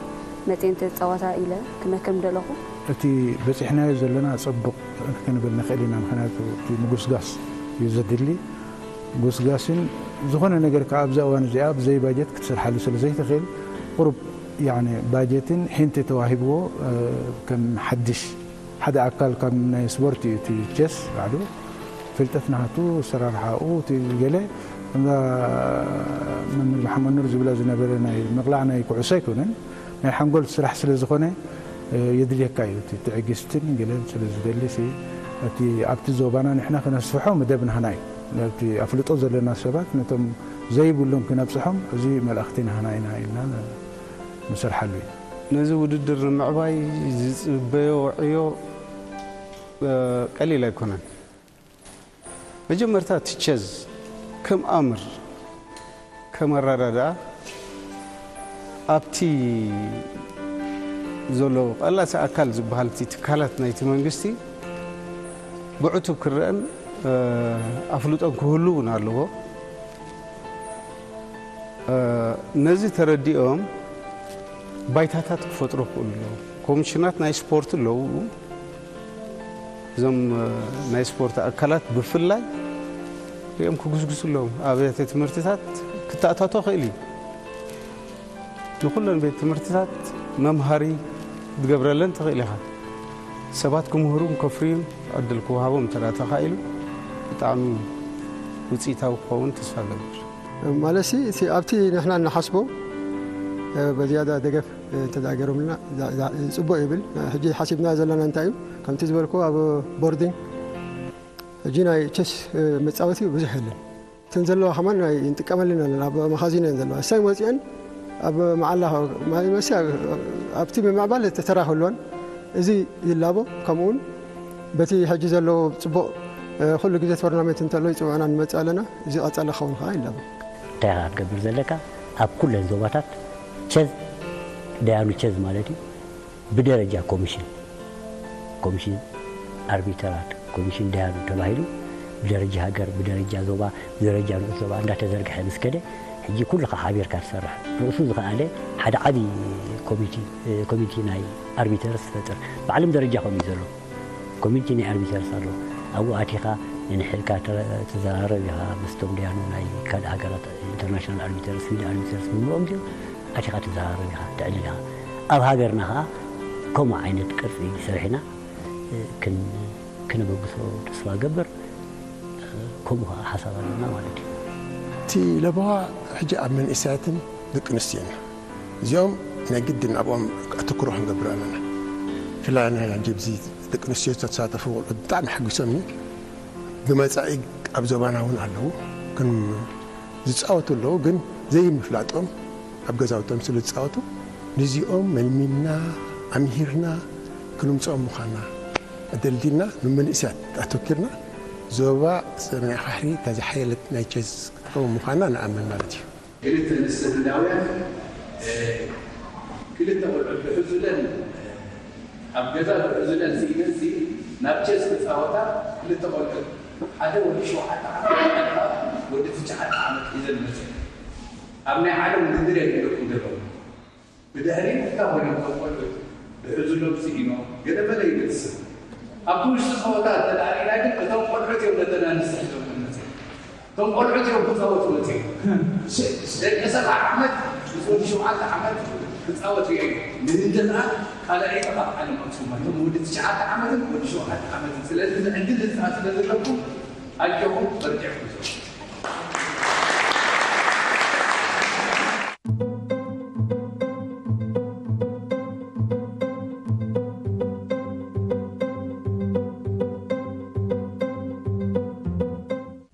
መፅኤን ተፃወታ ኢለ ክመክር ምደለኹ። እቲ በፂሕናዮ ዘለና ፅቡቕ ክንብል ንኽእል ኢና። ምኽንያቱ እቲ ምጉስጋስ እዩ ዘድሊ። ጉስጋስን ዝኾነ ነገር ከዓ ኣብዛ እዋን እዚኣ ብዘይ ባጀት ክትሰርሓሉ ስለ ዘይትኽእል ቁሩብ ያኒ ባጀትን ሒንቲ ተዋሂብዎ ከም ሓድሽ ሓደ ኣካል ካብ ናይ ስፖርት እዩ እቲ ቸስ ባዕሉ ፍልጠት ናቱ ኣሰራርሓኡ እቲ ገለ ከምዛ መምህር መሓመድ ኑር ዝብላ ዝነበረ ናይ ምቕላዕ ናይ ኩዕሶ ኣይኮነን፣ ናይ ሓንጎል ስራሕ ስለ ዝኾነ የድልየካ እዩ። እቲ ትዕግስትን ገለን ስለ ዝደሊ እቲ ኣብቲ ዞባና ንሕና ክነስፍሖ መደብ ናህና እዩ። ነቲ ኣፍልጦ ዘለና ሰባት ነቶም ዘይብሎም ክነብፅሖም እዚ መልእኽቲ ናህና ኢና ኢልና ንሰርሓሉ እዩ። ነዚ ውድድር ንምዕባይ ዝፅበዮ ዕዮ ቀሊል ኣይኮነን። መጀመርታ እቲ ቸዝ ከም ኣምር ከም ኣረዳድኣ ኣብቲ ዘሎ ቀላሲ ኣካል ዝበሃል እቲ ትካላት ናይቲ መንግስቲ ብዕቱብ ክረአን ኣፍልጦን ክህሉ እውን ኣለዎ። ነዚ ተረዲኦም ባይታታት ክፈጥሩ ክእሉ ኣለዎም። ኮሚሽናት ናይ ስፖርት ኣለዉ። እዞም ናይ ስፖርት ኣካላት ብፍላይ ሪኦም ክጉስጉሱ ኣለዎም። ኣብያተ ትምህርትታት ክተኣታቶ ክእል እዩ። ንኩለን ቤት ትምህርትታት መምሃሪ ክትገብረለን ትኽእል ኢኻ። ሰባት ክምህሩን ከፍርዩን ዕድል ክወሃቦም እንተ ተኻኢሉ ብጣዕሚ ውፅኢታዊ ክኸውን ተስፋ ገብር። ማለት ሲ እቲ ኣብቲ ንሕና እንሓስቦ በዝያዳ ደገፍ እንተ ገይሮምልና ፅቡቅ ይብል። ሕጂ ሓሲብና ዘለና እንታይ እዩ? ከምቲ ዝበልኩ ኣብ ቦርዲንግ ሕጂ ናይ ቸስ መፃወቲ ብዙሕ የለን። እተን ዘለዋ ከማን ናይ ንጥቀመለን ኣለና፣ ኣብ መኻዚን እየን ዘለዋ። እሳይ ወፂአን ኣብ መዓላ መሲ ኣብቲ ምምዕባል ተተራ ክህልወን እዚ ይላቦ። ከምኡውን በቲ ሕጂ ዘለዎ ፅቡቕ ኩሉ ግዜ ቶርናሜንት እንተሎ ይፅውዕና ንመፅእ ኣለና። እዚ ቀፃሊ ክኸውን ከዓ ይላቦ። እንታይ ኢኻ ክትገብር ዘለካ? ኣብ ኩለን ዞባታት ቸዝ ደያኑ ቸዝ ማለት እዩ ብደረጃ ኮሚሽን ኮሚሽን ኣርቢተራት ኮሚሽን ደያኑ ተባሂሉ ብደረጃ ሃገር ብደረጃ ዞባ ብደረጃ ንኡስ ዞባ እንዳተዘርግሐ ምስ ከደ ሕጂ ኩልኻ ሓቢርካ ትሰርሕ ንኡሱ ዝኸኣለ ሓደ ዓብዪ ኮሚቲ ኮሚቲ ናይ ኣርቢተርስ ትፈጥር ብዓለም ደረጃ ከምኡ እዩ ዘሎ። ኮሚቲ ናይ ኣርቢተርስ ኣሎ። ኣብኡ ኣቲኻ ንንሕልካ ትዘራረብ ኢኻ ምስቶም ደያኑ ናይ ካልእ ሃገራት ኢንተርናሽናል ኣርቢተርስ ፊልድ ኣርቢተርስ ብምልኦም እዚኦም ኣቲኻ ትዘራረብ ኢኻ ትዕልል ኢኻ። ኣብ ሃገርና ኸዓ ከምኡ ዓይነት ቅርፂ ሰሪሕና ክነበግሶ ተስፋ ገብር። ከምኡ ከዓ ሓሳብ ኣለና ማለት እዩ። እቲ ለበዋ ሕጂ ኣብ መንእሰያትን ደቂ ኣንስትዮን እዩ። እዚኦም ናይ ግድን ኣብኦም ኣተኩሮ ክንገብር ኣለና። ብፍላይ ናይ ሕጂ ኣብዚ ደቂ ኣንስትዮ ዝተሳተፉ ቆልዑት ብጣዕሚ ሓጒሶምኒ። ብመፃኢ ኣብ ዞባና እውን ኣለዉ ግን ዝፃወቱ ኣለዉ ግን ዘይምፍላጦም ኣብ ገዛውቶም ስለ ዝፃወቱ ንዚኦም መልሚልና ኣምሂርና ክነምፅኦም ምዃንና ኣደልዲልና ንመንእሰያት ኣተኪርና ዞባ ሰሜን ዓፋሕሪ እታ ዝሓየለት ናይ ቸዝ ክትከውን ምዃንና ንኣምን ማለት እዩ። ክልተ ኣንስቲ ህንዳውያን ክልተ ቆልዑት ክሕዙለን ኣብ ገዛ ክሕዙለን ስኢነንሲ ናብ ቸስ ክፃወታ ክልተ ቆልዑት ሓደ ወዲ ሸውዓተ ዓመት ወዲ ትሽዓተ ዓመት ሒዘን መፅእ ኣብ ናይ ዓለም ውድድር እዮም ይደቁ ዘለዉ። ብድሕሪት እንታይ ኮይኖም እቶም ቆልዑት ብሕዙሎም ስኢኖም ገለ መለ ይበፅእ ኣብቲ ውሽጢ ፀወታ እንተደኣ ርኢና ግን እቶም ቆልዑት እዮም ነተን ኣንስቲ ሒዞም መፅእ እቶም ቆልዑት እዮም ክፃወቱ መፅዮም። ደቂ ሰብዓ ዓመት ምስ ወዲ ሸውዓተ ዓመት ክፃወት ሪኦ ንህንደና ካልኣይ ካብ ዓለም ኣክሱም እቶም ወዲ ትሽዓተ ዓመትን ወዲ ሸውዓተ ዓመትን ስለዚ እዚ ዕድል ህፃ ስለ ዘለኩም ኣጆኹም በርቲዕኩም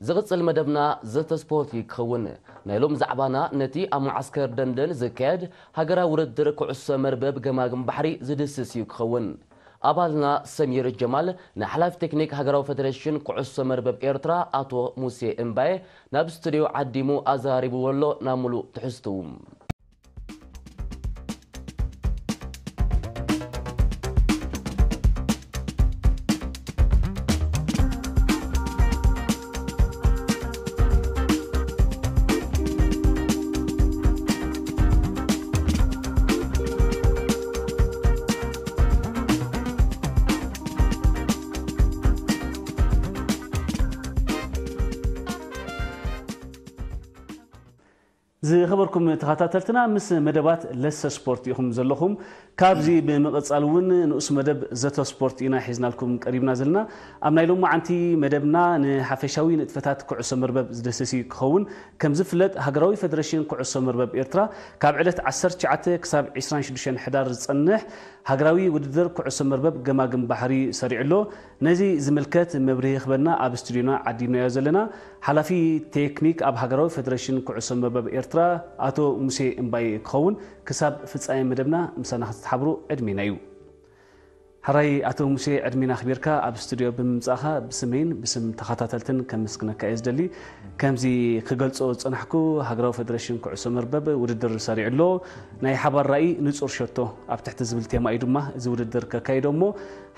ዝቕጽል መደብና ዘተ ስፖርት እዩ ክኸውን። ናይ ሎም ዛዕባና ነቲ ኣብ መዓስከር ደንደን ዝካየድ ሃገራዊ ውድድር ኩዕሶ መርበብ ገማግም ባሕሪ ዝድስስ እዩ ክኸውን። ኣባልና ሰሚር ጀማል ንሓላፊ ቴክኒክ ሃገራዊ ፈደሬሽን ኩዕሶ መርበብ ኤርትራ ኣቶ ሙሴ እምባየ ናብ ስቱድዮ ዓዲሙ ኣዘራሪብዎ ኣሎ። ናብ ሙሉእ ትሕዝትኡ። ዝኸበርኩም ተኸታተልትና፣ ምስ መደባት ለሰ ስፖርት ኢኹም ዘለኹም። ካብዚ ብምቕጻል እውን ንኡስ መደብ ዘተ ስፖርት ኢና ሒዝናልኩም ቀሪብና ዘለና። ኣብ ናይ ሎማዓንቲ መደብና ንሓፈሻዊ ንጥፈታት ኩዕሶ መርበብ ዝደሰሲ ክኸውን። ከም ዝፍለጥ፣ ሃገራዊ ፈደረሽን ኩዕሶ መርበብ ኤርትራ ካብ ዕለት ዓሰርተ ትሽዓተ ክሳብ ዕስራን ሽዱሽተን ሕዳር ዝጸንሕ ሃገራዊ ውድድር ኩዕሶ መርበብ ገማግም ባሕሪ ሰሪዑ ኣሎ። ነዚ ዝምልከት መብርሂ ክበና ኣብ ስቱዲዮና ዓዲምናዮ ዘለና ሓላፊ ቴክኒክ ኣብ ሃገራዊ ፈደረሽን ኩዕሶ መርበብ ኤርትራ ኣቶ ሙሴ እምባይ ክኸውን። ክሳብ ፍጻሜ መደብና ምሳና ክትሓብሩ ዕድሜና እዩ። ሕራይ ኣቶ ሙሴ፣ ዕድሜና ኣኽቢርካ ኣብ ስቱዲዮ ብምምጻእኻ ብስመይን ብስም ተኸታተልትን ከመስግነካ እየ ዝደሊ። ከምዚ ክገልጾ ዝጸናሕኩ፣ ሃገራዊ ፈደረሽን ኩዕሶ መርበብ ውድድር ሰሪዑ ኣሎ። ናይ ሓባር ራእይ ንጹር ሸቶ ኣብ ትሕቲ ዝብል ቴማ እዩ ድማ እዚ ውድድር ከካይዶ እሞ፣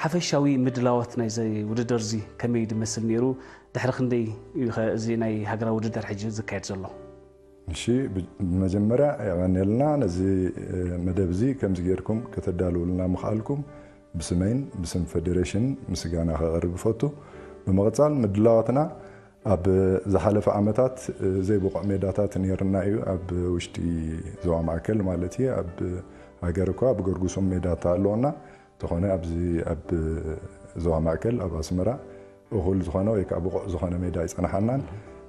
ሓፈሻዊ ምድላዋት ናይዚ ውድድር እዚ ከመይ ድመስል ነይሩ? ድሕሪ ክንደይ እዩ ኸ እዚ ናይ ሃገራዊ ውድድር ሕጂ ዝካየድ ዘሎ? እሺ፣ ብ-፣ ብመጀመርያ የቐንየልና ነዚ፣ እ፣ መደብ እዚ ከምዚ ጌርኩም ከተዳልውልና ምኽኣልኩም ብስመይን ብስም ፈደሬሽን ምስጋና ከቕርብ እፈቱ። ብምቕጻል ምድላዋትና ኣብ ዝሓለፈ ዓመታት፣ እ፣ ዘይብቑዕ ሜዳታት ነይርና እዩ። ኣብ ውሽጢ ዞባ ማእከል ማለት እዩ። ኣብ ሃገር እኳ ኣብ ገርጉሶም ሜዳታት ኣለዎና። እንተኾነ ኣብዚ ኣብ ዞባ ማእከል ኣብ ኣስመራ እኹል ዝኾነ ወይ ከዓ ብቑዕ ዝኾነ ሜዳ ኣይጸናሓናን።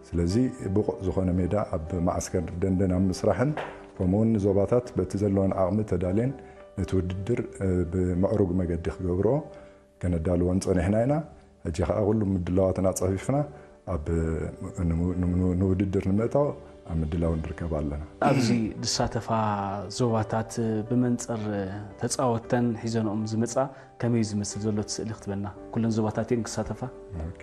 ስለዚ ብቑዕ ዝኾነ ሜዳ ኣብ መዓስከር ደንደን ኣብ ምስራሕን ከምኡ እውን ዞባታት በቲ ዘለወን ዓቕሚ ተዳልየን ነቲ ውድድር፣ እ፣ ብምዕሩግ መገዲ ክገብርኦ ከነዳልወን ጸኒሕና ኢና። ሕጂ ኸኣ ኩሉ ምድላዋትና ኣጻፊፍና ኣብ ን-፣ ን-፣ ንውድድር ንምእታው ኣብ ምድላው ንርከብ ኣለና። ኣብዚ ዝሳተፋ ዞባታት ብመንጽር ተጻወተን ሒዘንኦም ዝመጻ ከመይ እዩ ዝመስል ዘሎ እቲ ስእሊ ክትበልና? ኩለን ዞባታት እየን ክሳተፋ? ኦኬ።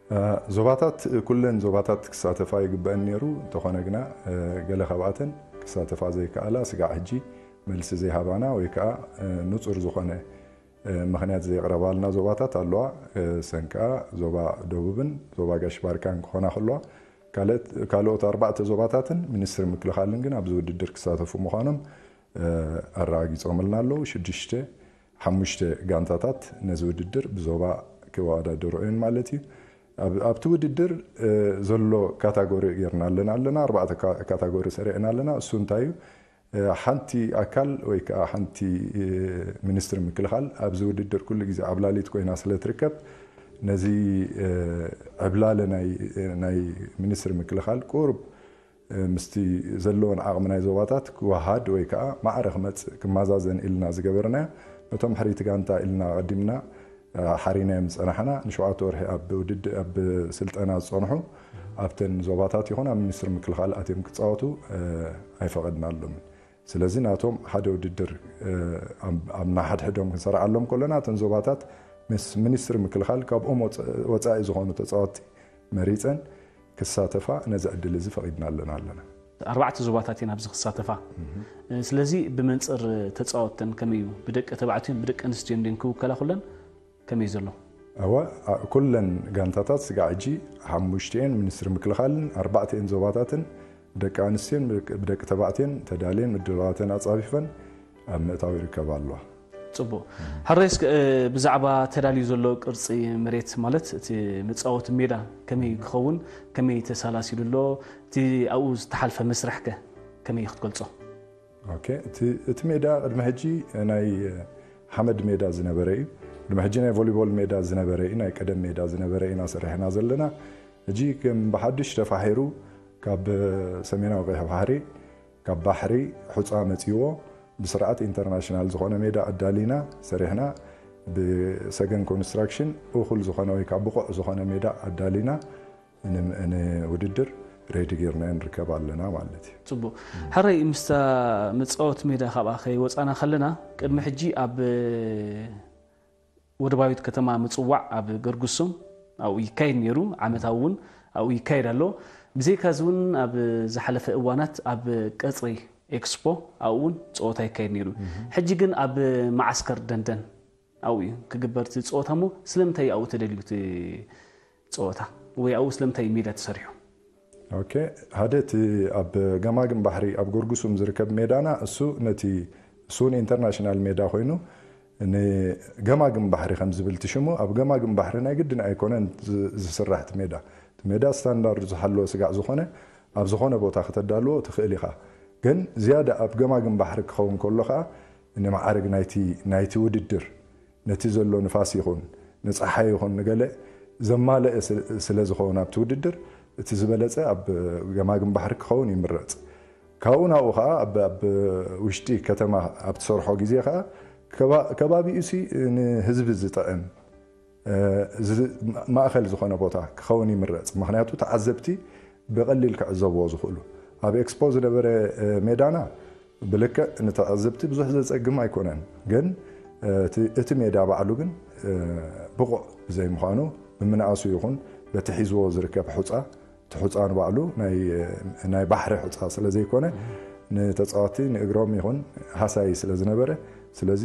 እ፣ ዞባታት፣ ኩለን ዞባታት ክሳተፋ ይግበአን ነይሩ። እንተኾነ ግና፣ እ፣ ገለ ካብኣተን ክሳተፋ ዘይከኣላ ስጋዕ ሕጂ መልሲ ዘይሃባና ወይ ከኣ፣ እ፣ ንጹር ዝኾነ፣ እ፣ ምኽንያት ዘየቕረባልና ዞባታት ኣለዋ። እ፣ ሰን ከኣ ዞባ ደቡብን ዞባ ጋሽ ባርካን ክኾና ከለዋ፣ ካልኦት፣ ካልኦት ኣርባዕተ ዞባታትን ሚኒስትሪ ምክልኻልን ግን ኣብዚ ውድድር ክሳተፉ ምዃኖም፣ እ፣ ኣረጋጊጾምልና ኣለዉ። ሽዱሽተ፣ ሓሙሽተ ጋንታታት ነዚ ውድድር ብዞባ ክወዳደሩ እየን ማለት እዩ። ኣብ-፣ ኣብቲ ውድድር፣ እ፣ ዘሎ ካታጎሪ ጌርና ኣለና ኣለና። ኣርባዕተ ካ-፣ ካታጎሪ ሰሪዕና ኣለና። እሱ እንታይ እዩ? እ፣ ሓንቲ ኣካል ወይ ከኣ ሓንቲ፣ እ፣ ሚኒስትሪ ምክልኻል ኣብዚ ውድድር ኩሉ ግዜ ዓብላሊት ኮይና ስለ ትርከብ፣ ነዚ፣ እ፣ ዕብላለ ናይ፣ ናይ ሚኒስትሪ ምክልኻል ቁሩብ፣ እ፣ ምስቲ ዘለወን ዓቕሚ ናይ ዞባታት ክወሃድ ወይ ከኣ ማዕረ ክመጽእ ክመዛዘን ኢልና ዝገበርናዮ፣ ነቶም ሕርይቲ ጋንታ ኢልና ኣቐዲምና፣ እ፣ ሓሪናዮም ዝጸናሕና፣ ንሸውዓተ ወርሒ ኣብ ውድድ-፣ ኣብ ስልጠና ዝጸንሑ፣ ኣብተን ዞባታት ይኹን ኣብ ሚኒስትሪ ምክልኻል ኣትዮም ክጻወቱ፣ እ፣ ኣይፈቐድናሎምን። ስለዚ ናቶም ሓደ ውድድር፣ እ፣ ኣብ፣ ኣብ ናሓድሕዶም ክንሰርዓሎም ከለና፣ እተን ዞባታት ምስ ሚኒስትሪ ምክልኻል ካብኦም ወጸ-፣ ወጻኢ ዝኾኑ ተጻወትቲ መሪጸን ክሳተፋ ነዚ ዕድል እዚ ፈቒድናለን ኣለና። ኣርባዕተ ዞባታት እየን ኣብዚ ክሳተፋ። እ፣ ስለዚ ብመንጽር ተጻወትተን ከመይ እዩ? ብደቂ ተባዕትዮን ብደቂ ኣንስትዮን ድየን ክውከላ ኩለን? ከመይ ዘሎ? እወ፣ ኣ-፣ ኩለን ጋንታታት ስጋዕ ሕጂ ሓሙሽቲኤን ሚኒስትሪ ምክልኻልን ኣርባዕቲኤን ዞባታትን ብደቂ ኣንስትዮን ብደቂ፣ ብደቂ ተባዕትዮን ተዳልየን ምድላዋተን ኣጻፊፈን ኣብ ምእታው ይርከባ ኣለዋ። ጽቡቕ። ሕራይ እስከ፣ እ፣ ብዛዕባ ተዳልዩ ዘሎ ቅርጺ መሬት ማለት እቲ መጻወቲ ሜዳ ከመይ ክኸውን፣ ከመይ ተሳላሲሉ ኣሎ፣ እቲ ኣብኡ ዝተሓልፈ መስርሕ ከ ከመይ ክትገልጾ? ኦኬ፣ እቲ፣ እቲ ሜዳ ቅድሚ ሕጂ ናይ ሓመድ ሜዳ ዝነበረ እዩ። ቅድሚ ሕጂ ናይ ቮሊቦል ሜዳ ዝነበረ እዩ፣ ናይ ቀደም ሜዳ ዝነበረ ኢና ሰሪሕና ዘለና። ሕጂ ከም ብሓድሽ ተፋሒሩ ካብ ሰሜናዊ ቀይሕ ባሕሪ፣ ካብ ባሕሪ ሑጻ መጺዎ ብስርዓት ኢንተርናሽናል ዝኾነ ሜዳ ኣዳሊና ሰሪሕና ብሰገን ኮንስትራክሽን እኹል ዝኾነ ወይ ካብ ብቑዕ ዝኾነ ሜዳ ኣዳሊና ን-፣ ንውድድር ሬዲ ጌርናዮ ንርከብ ኣለና ማለት እዩ። ጽቡቕ። ሕራይ ምስታ መጻወቲ ሜዳ ካብኣ ከይወጻና ከለና ቅድሚ ሕጂ ኣብ ወደባዊት ከተማ ምጽዋዕ ኣብ ገርጉሶም ኣብኡ ይካየድ ነይሩ፣ ዓመታዊ እውን ኣብኡ ይካየድ ኣሎ። ብዘይካዚ እውን ኣብ ዝሓለፈ እዋናት ኣብ ቀጽሪ ኤክስፖ ኣብኡ እውን ጸወታ ይካየድ ነይሩ። ሕጂ ግን ኣብ መዓስከር ደንደን ኣብኡ እዩ ክግበር እቲ ጸወታ እሞ ስለምንታይ ኣብኡ ተደልዩ እቲ ጸወታ ወይ ኣብኡ ስለምንታይ እዩ ሜዳ ተሰሪሑ? ኦኬ፣ ሓደ እቲ ኣብ ገማግም ባሕሪ ኣብ ጎርጉሱም ዝርከብ ሜዳና እሱ ነቲ እሱ እውን ኢንተርናሽናል ሜዳ ኮይኑ ንገማግም ባሕሪ ከም ዝብል እቲ ሽሙ ኣብ ገማግም ባሕሪ ናይ ግድን ኣይኮነን ዝ-፣ ዝስራሕ እቲ ሜዳ። እቲ ሜዳ ስታንዳርዱ ዝሓለወ ስጋዕ ዝኾነ ኣብ ዝኾነ ቦታ ከተዳልዎ ትኽእል ኢኻ። ግን ዝያዳ ኣብ ገማግም ባሕሪ ክኸውን ከሎ ኸኣ ንማዕርግ ናይቲ ናይቲ ውድድር ነቲ ዘሎ ንፋስ ይኹን ንጸሓይ ይኹን ንገለ ዘማለአ ስለ ዝኾነ ኣብቲ ውድድር እቲ ዝበለጸ ኣብ ገማግም ባሕሪ ክኸውን ይምረጽ። ካብኡ ናብኡ ኸዓ ኣብ ውሽጢ ከተማ ኣብ ትሰርሖ ግዜ ኸዓ ከባቢኡ ሲ ንህዝቢ ዝጥዕም ማእኸል ዝኾነ ቦታ ክኸውን ይምረጽ። ምኽንያቱ ተዓዘብቲ ብቐሊል ክዕዘብዎ ዝኽእሉ። ኣብ ኤክስፖ ዝነበረ ሜዳና ብልክዕ ንተዓዘብቲ ብዙሕ ዘጸግም ኣይኮነን። ግን እቲ ሜዳ ባዕሉ ግን ብቑዕ ብዘይምዃኑ ብምንኣሱ ይኹን በቲ ሒዝዎ ዝርከብ ሑጻ እቲ ሑጻ ንባዕሉ ናይ ባሕሪ ሑጻ ስለ ዘይኮነ ንተጻወቲ ንእግሮም ይኹን ሃሳይ ስለ ዝነበረ ስለዚ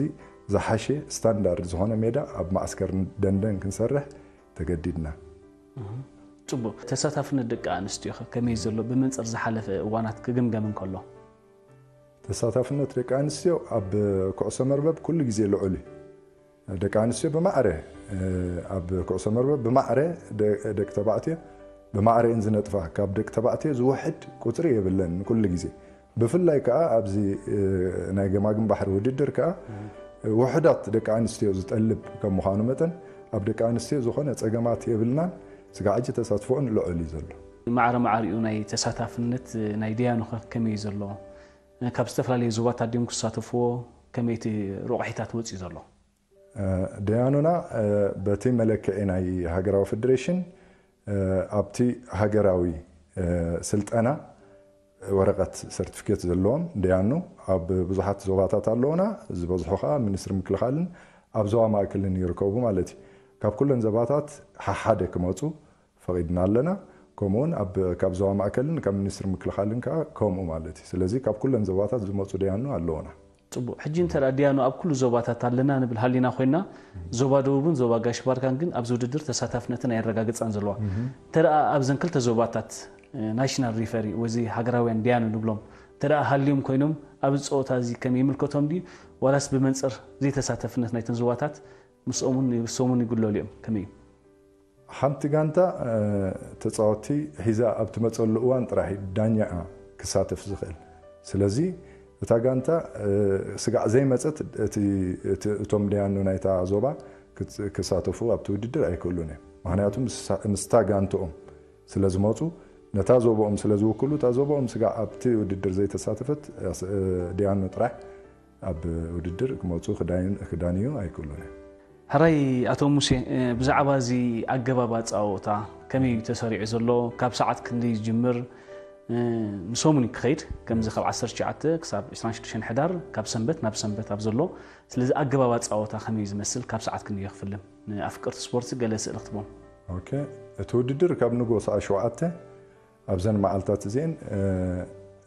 ዝሓሸ ስታንዳርድ ዝኾነ ሜዳ ኣብ ማዕስከር ደንደን ክንሰርሕ ተገዲድና። ጽቡቕ። ተሳታፍነት ደቂ ኣንስትዮ ከመይ ዘሎ ብመንጽር ዝሓለፈ እዋናት ክግምገም እንከሎ? ተሳታፍነት ደቂ ኣንስትዮ ኣብ ኩዕሶ መርበብ ኩሉ ግዜ ልዑል እዩ። ደቂ ኣንስትዮ ብማዕረ ኣብ ኩዕሶ መርበብ ብማዕረ ደቂ ተባዕትዮ ብማዕረ እየን ዝነጥፋ። ካብ ደቂ ተባዕትዮ ዝውሕድ ቁፅሪ የብለን ኩሉ ግዜ። ብፍላይ ከዓ ኣብዚ ናይ ገማግም ባሕሪ ውድድር ከዓ ውሑዳት ደቂ ኣንስትዮ ዝጠልብ ከም ምዃኑ መጠን ኣብ ደቂ ኣንስትዮ ዝኾነ ፀገማት የብልናን። ስጋዕ ሕጂ ተሳትፎኦን ልዑል እዩ ዘሎ። ማዕረ ማዕሪኡ ናይ ተሳታፍነት ናይ ደያኑ ከ ከመይ እዩ ዘሎ? ካብ ዝተፈላለዩ ዞባታት ድዮም ክሳተፍዎ? ከመይ እቲ ረቑሒታት ወፂኡ ዘሎ? ደያኑና በቲ መለክዒ ናይ ሃገራዊ ፌደሬሽን ኣብቲ ሃገራዊ ስልጠና ወረቐት ሰርቲፊኬት ዘለዎም ደያኑ ኣብ ብዙሓት ዞባታት ኣለዉና። ዝበዝሑ ከዓ ሚኒስትሪ ምክልኻልን ኣብ ዞባ ማእከልን ይርከቡ ማለት እዩ። ካብ ኩለን ዞባታት ሓሓደ ክመፁ ፈቒድና ኣለና። ከምኡውን ኣብ ካብ ዞባ ማእከልን ካብ ሚኒስትሪ ምክልኻልን ከዓ ከምኡ ማለት እዩ። ስለዚ ካብ ኩለን ዞባታት ዝመፁ ደያኑ ኣለዉና። ፅቡቕ። ሕጂ እንተ ደኣ ደያኑ ኣብ ኩሉ ዞባታት ኣለና ንብል ሃሊና ኮይና፣ ዞባ ደቡብን ዞባ ጋሽ ባርካን ግን ኣብዚ ውድድር ተሳታፍነተን ኣየረጋገፃን ዘለዋ። እንተ ደኣ ኣብዘን ክልተ ዞባታት ናሽናል ሪፈሪ ወይ እዚ ሃገራውያን ደያኑ ንብሎም እንተ ደኣ ሃልዮም ኮይኖም ኣብዚ ፀወታ እዚ ከም ይምልከቶም ድዩ ዋላስ ብመንፅር ዘይተሳተፍነት ናይተን ዞባታት ምስኦምን ንሶምን ይጉለሉ እዮም? ከመይ እዩ? ሓንቲ ጋንታ ተፃወቲ ሒዛ ኣብ ትመፀሉ እዋን ጥራሕ እዩ ዳኛኣ ክሳተፍ ዝኽእል። ስለዚ እታ ጋንታ ስጋዕ ዘይመፀት እቶም ደያኑ ናይታ ዞባ ክሳተፉ ኣብቲ ውድድር ኣይክእሉን እዮም። ምክንያቱ ምስታ ጋንትኦም ስለ ዝመፁ ነታ ዞባኦም ስለ ዝውክሉ እታ ዞባኦም ስጋዕ ኣብቲ ውድድር ዘይተሳተፈት ደያኑ ጥራሕ ኣብ ውድድር ክመፁ ክዳንዩ ኣይክእሉን እዮም። ሕራይ ኣቶ ሙሴ፣ ብዛዕባ እዚ ኣገባብ ኣጻወታ ከመይ እዩ ተሰሪዑ ዘሎ? ካብ ሰዓት ክንደይ ይጅምር? ንሰሙን እዩ ክኸይድ፣ ከምዚ ካብ ዓሰርተ ትሽዓተ ክሳብ ዕስራን ሽዱሽተን ሕዳር ካብ ሰንበት ናብ ሰንበት ኣብ ዘሎ። ስለዚ ኣገባብ ኣጻወታ ከመይ እዩ ዝመስል? ካብ ሰዓት ክንደይ ክፍልም? ንኣፍቀርቲ ስፖርት ገለ ስእሊ ክትቦም። ኦኬ፣ እቲ ውድድር ካብ ንጎ ሰዓት ሸውዓተ ኣብዘን መዓልታት እዚአን